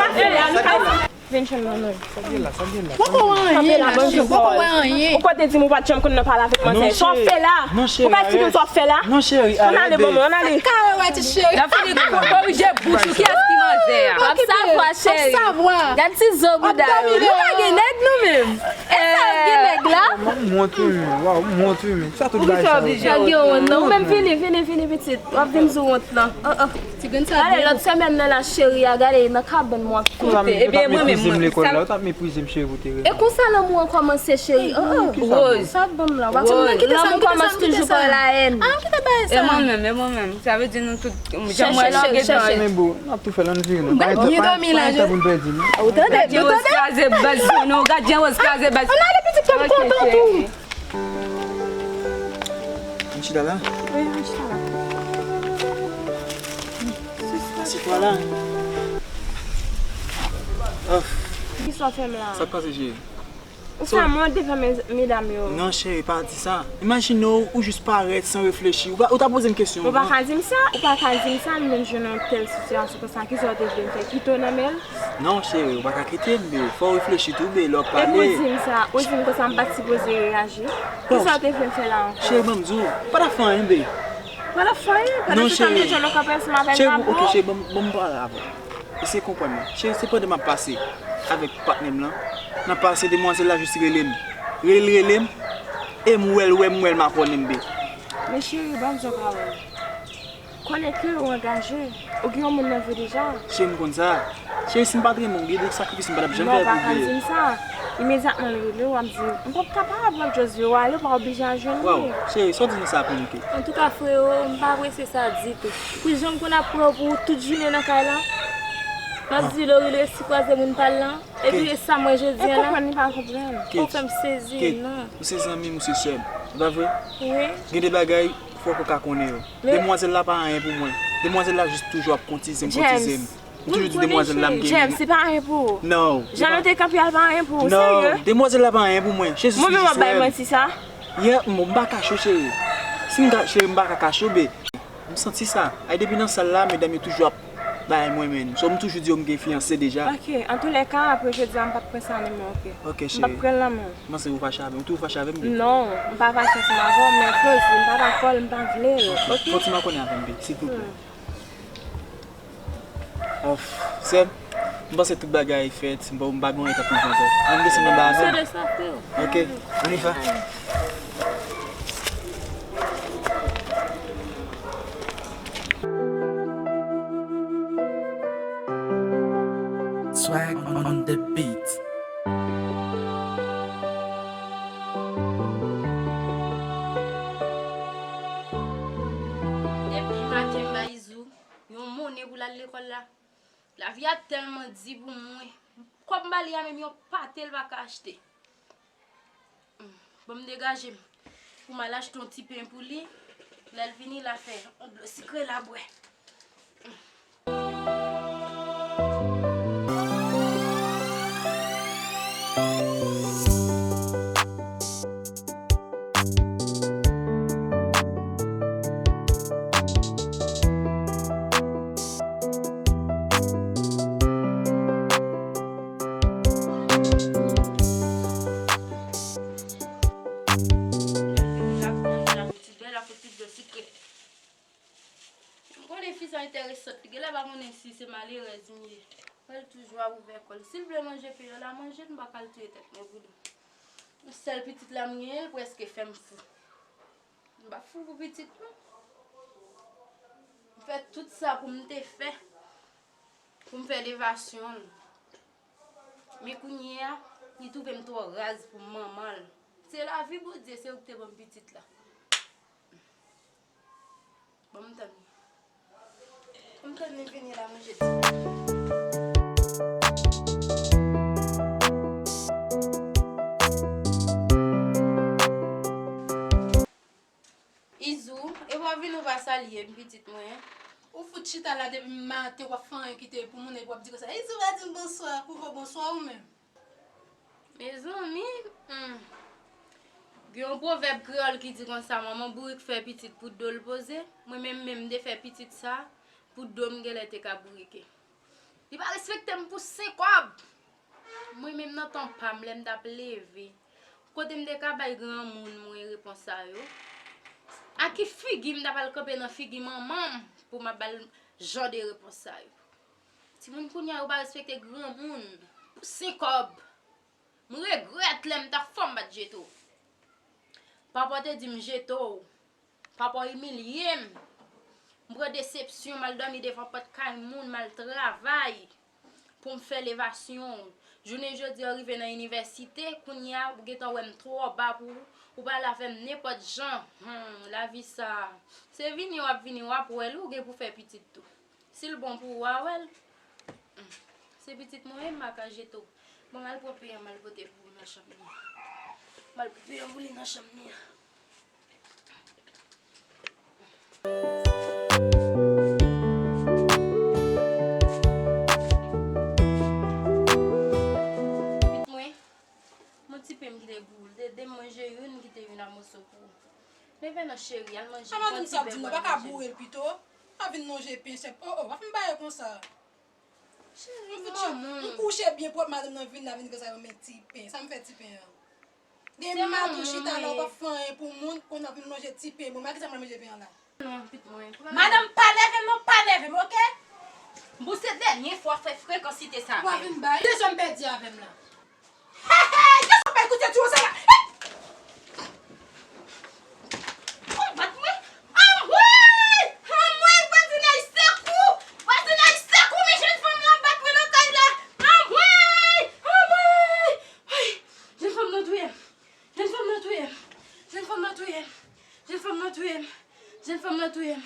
pase la? Vin jwenn mwen, non. Sa k gen la? Sa k gen la? Poko wè anyen la, cheri. Poko wè anyen. Ou pa te di m ou pa t janm konn nan pale avèk manzè. Sa w ap fè la? Ou pa eksplike m sa w ap fè la? Non, cheri, arete. Ann ale, bon, ann ale. Sa k ka wè, ti cheri. N ap fini korije bouch ou. Kiyès ki manzè a? W ap savwa, cheri. W ap savwa. Gad ti zo bouda yo. Nou pa gen nèg nou menm. E sa yo gen nèg la? M wont wi, men. Waw, m wont wi, men. Sa tout bagay sa yo. Ou gen wont non. Ou menm fini, fini, fini, pitit. W ap vin di w wont lan. An, an. Ale, lòt semèn nan la, cheri a, gade, nan kabann mwen ap koute. Ebyen, mwen menm, mwen. Ou t ap meprize m lekòl la, ou t ap meprize m, cheri, ou te renmen. E konsa lanmou an kòmanse, cheri. An, an. Rose. Sa ban m la. Lanmou kòmanse toujou pa la haine. An, kite bagay sa. E mwen menm, e mwen menm. Sa vle di nou tout, jan mwen la, ou gentan. Men bro, n ap tou fè l, ann vire non. Pa gen tan pou n pèdi non. Ou tande, ou tande? Gad Rose kraze baz yo non, gad jan Rose kraze baz. Ann ale pitit, fè m kontan tou. Ann chita la? Wi, ann chita la. Asitwa la. Kisa w fè m la? Sa k pase, cheri? Ou fè mwen devan medam yo. Non, cheri, pa di sa. Imajine w, ou jis parèt san reflechi. Ou pa, ou ta poze m kesyon. Ou pa ka di m sa, ou pa ka di m sa, nou menm jwenn nan yon tèl sitiyasyon konsa, kisa w te vle m fè? Kite w nan men l? Non, cheri, ou pa ka kite m, be. Fò w reflechi tou, be, lè w ap pale. Epi w di m sa, ou di m konsa m pa t sipoze reyaji. Kisa w te vle m fè la ankò? Cheri, ban m di w, ou pa t ap fè anyen, be. Ou pa t ap fè anyen? Pandan se tan m te jwenn yon kanpe ansanm avèk Gabo. Cheri, ok, cheri, ban m, ban m pale avè w. Eseye konprann mwen. Cheri, se pandan m ap pase avèk patnè m lan. N ap pase, demwazèl la jis rele m. Rele l, rele m. E m wè l, wè m, wè l makònen m, be. Men cheri, ban m di w yon pawòl. Konnen ke ou angaje. Ou gen yon moun nan vi w deja. Cheri, m konn sa. Cheri, si m pa t renmen w, gen de sakrifis m pa t ap janm fè pou w, be. Non, ou pa ka di m sa. Imedyatman l rele w, w ap di, "M p ap kapab," w ap just vire w ale, ou pa oblije al jwenn li. Waw, cheri, sa w di nan sa pou m ke? Antouka, freyo, m pa apresye sa ditou. Pou jan m konn ap pran w pou tout jounen nan kay la. M ap di Lori resi kwaze moun pa l lan. Epi e sa m wè jodi a la. E konprann li pa konprann. Ou fè m sezi, non. Ou se zanmi m, ou se sè m. E pa vre? Wi. Gen de bagay, fòk ou ka konnen yo. Demwazèl la pa anyen pou mwen. Demwazèl la jis toujou ap koutize m, koutize m. M toujou di demwazèl la m gen. James, se pa anyen pou ou. Non. Jan nou te kanpe a pa anyen pou ou, serye? Non, demwazèl la pa anyen pou mwen. Jezi, mwen menm w ap bay manti sa? Yeah, m, m pa kache w, cheri. Si m ka, cheri, m pa ka kache w, be. M santi sa. Ay, depi nan sal la, medam yo toujou ap bay mwen, men. So, m toujou di yo m gen fiyanse deja. Ok, antoulèka, apre jodi a, m p ap pran sa nan men w, ok? Ok, cheri. M p ap pran l nan men w. M panse ou fache avè m. Ou tou fache avè m, be? Non, m pa fache ansanm avè w, men Flozi, m pa dakò l, m pa vle l, ok? Fò ti makònen avè m, be, silvouplè. Of, sè m, m panse tout bagay fèt, m pa, m pa gen anyen k ap rive ankò. Ann desann anba avè m. Ok, on y va. Swag on the beat. Depi maten m ba Izou yon monnen pou l al lekòl la. Lavi a tèlman di pou mwen. Kòb m ba li a menm yon pate l pa ka achte. Bon, m degaje m pou m al achte yon ti pen pou li. Lè l vini, l a fè yon dlo sikre l a bwè. M konnen fi sa enteresant, li genlè pa konnen si se malerèz m ye. Wè l toujou ap ouvè kò l. Si l vle manje pen an, l a manje l, m pa ka al touye tèt mwen pou li. Sèl pitit la m genyen, l prèske fè m fou. M pa fou pou pitit non. M fè tout sa pou m te fè, pou m fè levasyon l. Men kounye a, li twouve m twò raz pou m manman l. Se lavi Bondye, se ou ki te ban m pitit la. Ban m tann li. Ban m tann li vini la manje ti. Izou, e w ap vini w pa salye m pitit mwen? Ou fout chita la depi maten w ap fè anyen kite pou moun epi w ap di konsa, Izou pa di m bonswa, kouko bonswa ou menm? Mezanmi, hmm. Gen yon pwovèb kreyòl ki di konsa, manman bourik fè pitit pou do l poze. Mwen menm, menm m te fè pitit sa, pou do m genlè te ka bourike. Li pa respekte m pou sen kòb. Mwen menm nan tan pa m, lè m t ap leve, kote m te ka bay granmoun mwen repons sa yo? A ki figi m t ap al kanpe nan figi manman m pou m ap ba l jan de repons sa yo? Timoun kounye a yo pa respekte granmoun pou sen kòb. M regrèt lè m t ap fanm m pa t jete w. Papa w te di m jete w. Papa w imilye m. M pran desepsyon, m al dòmi devan pòt kay moun, m al travay pou m fè levasyon. Jounen jodi a, w rive nan inivèsite, kounye a, ou gentan wè m twò ba pou ou, ou pale avè m nenpòt jan. Hum, lavi sa a. Se vini w ap vini, w ap wè l, ou gen pou fè pitit tou. Si l bon pou ou a, w a wè l. Hum, se pitit mwen, m pa ka jete w. Bon, m al pran pen an, m al pote pou ou nan chanm li. M al pran pen an pou li nan chanm li an. Pitit mwen, mon ti pen Sekou. Leve non, cheri, al manje. Sa madanm sa ap di m nan, pa ka boure l pito? Pa vin lonje pen, chèf. Oh, oh, pa fin bagay konsa. Cheri, m kouche, m kouche byen pwòp, madanm nan vin la, vin konsa, yo met ti pen. Sa m fè ti pen an? Gen mato chita la, ou p ap fè anyen pou moun, kounye a vin lonje ti pen. Bon, men kisa m pral manje pen an la? Non, pitit mwen. Madanm, pa nève m non, pa nève m, oke? Bon, se dènye fwa fè frekansite sa avè m. Ou pa vin bay. Deja m pèdi avè m la. Hey, hey, kisa w pral koute ti wonsa la? Hey! Ou bat mwen? Anmwey! Anmwey, vwazinay sekou! Vwazinay sekou, men jèn fanm nan bat mwen nan kay la! Anmwey! Anmwey! Ay! Jèn fanm nan touye m! Jèn fanm nan touye m! Jèn fanm nan touye m! Jèn fanm nan touye m! Jèn fanm nan touye m!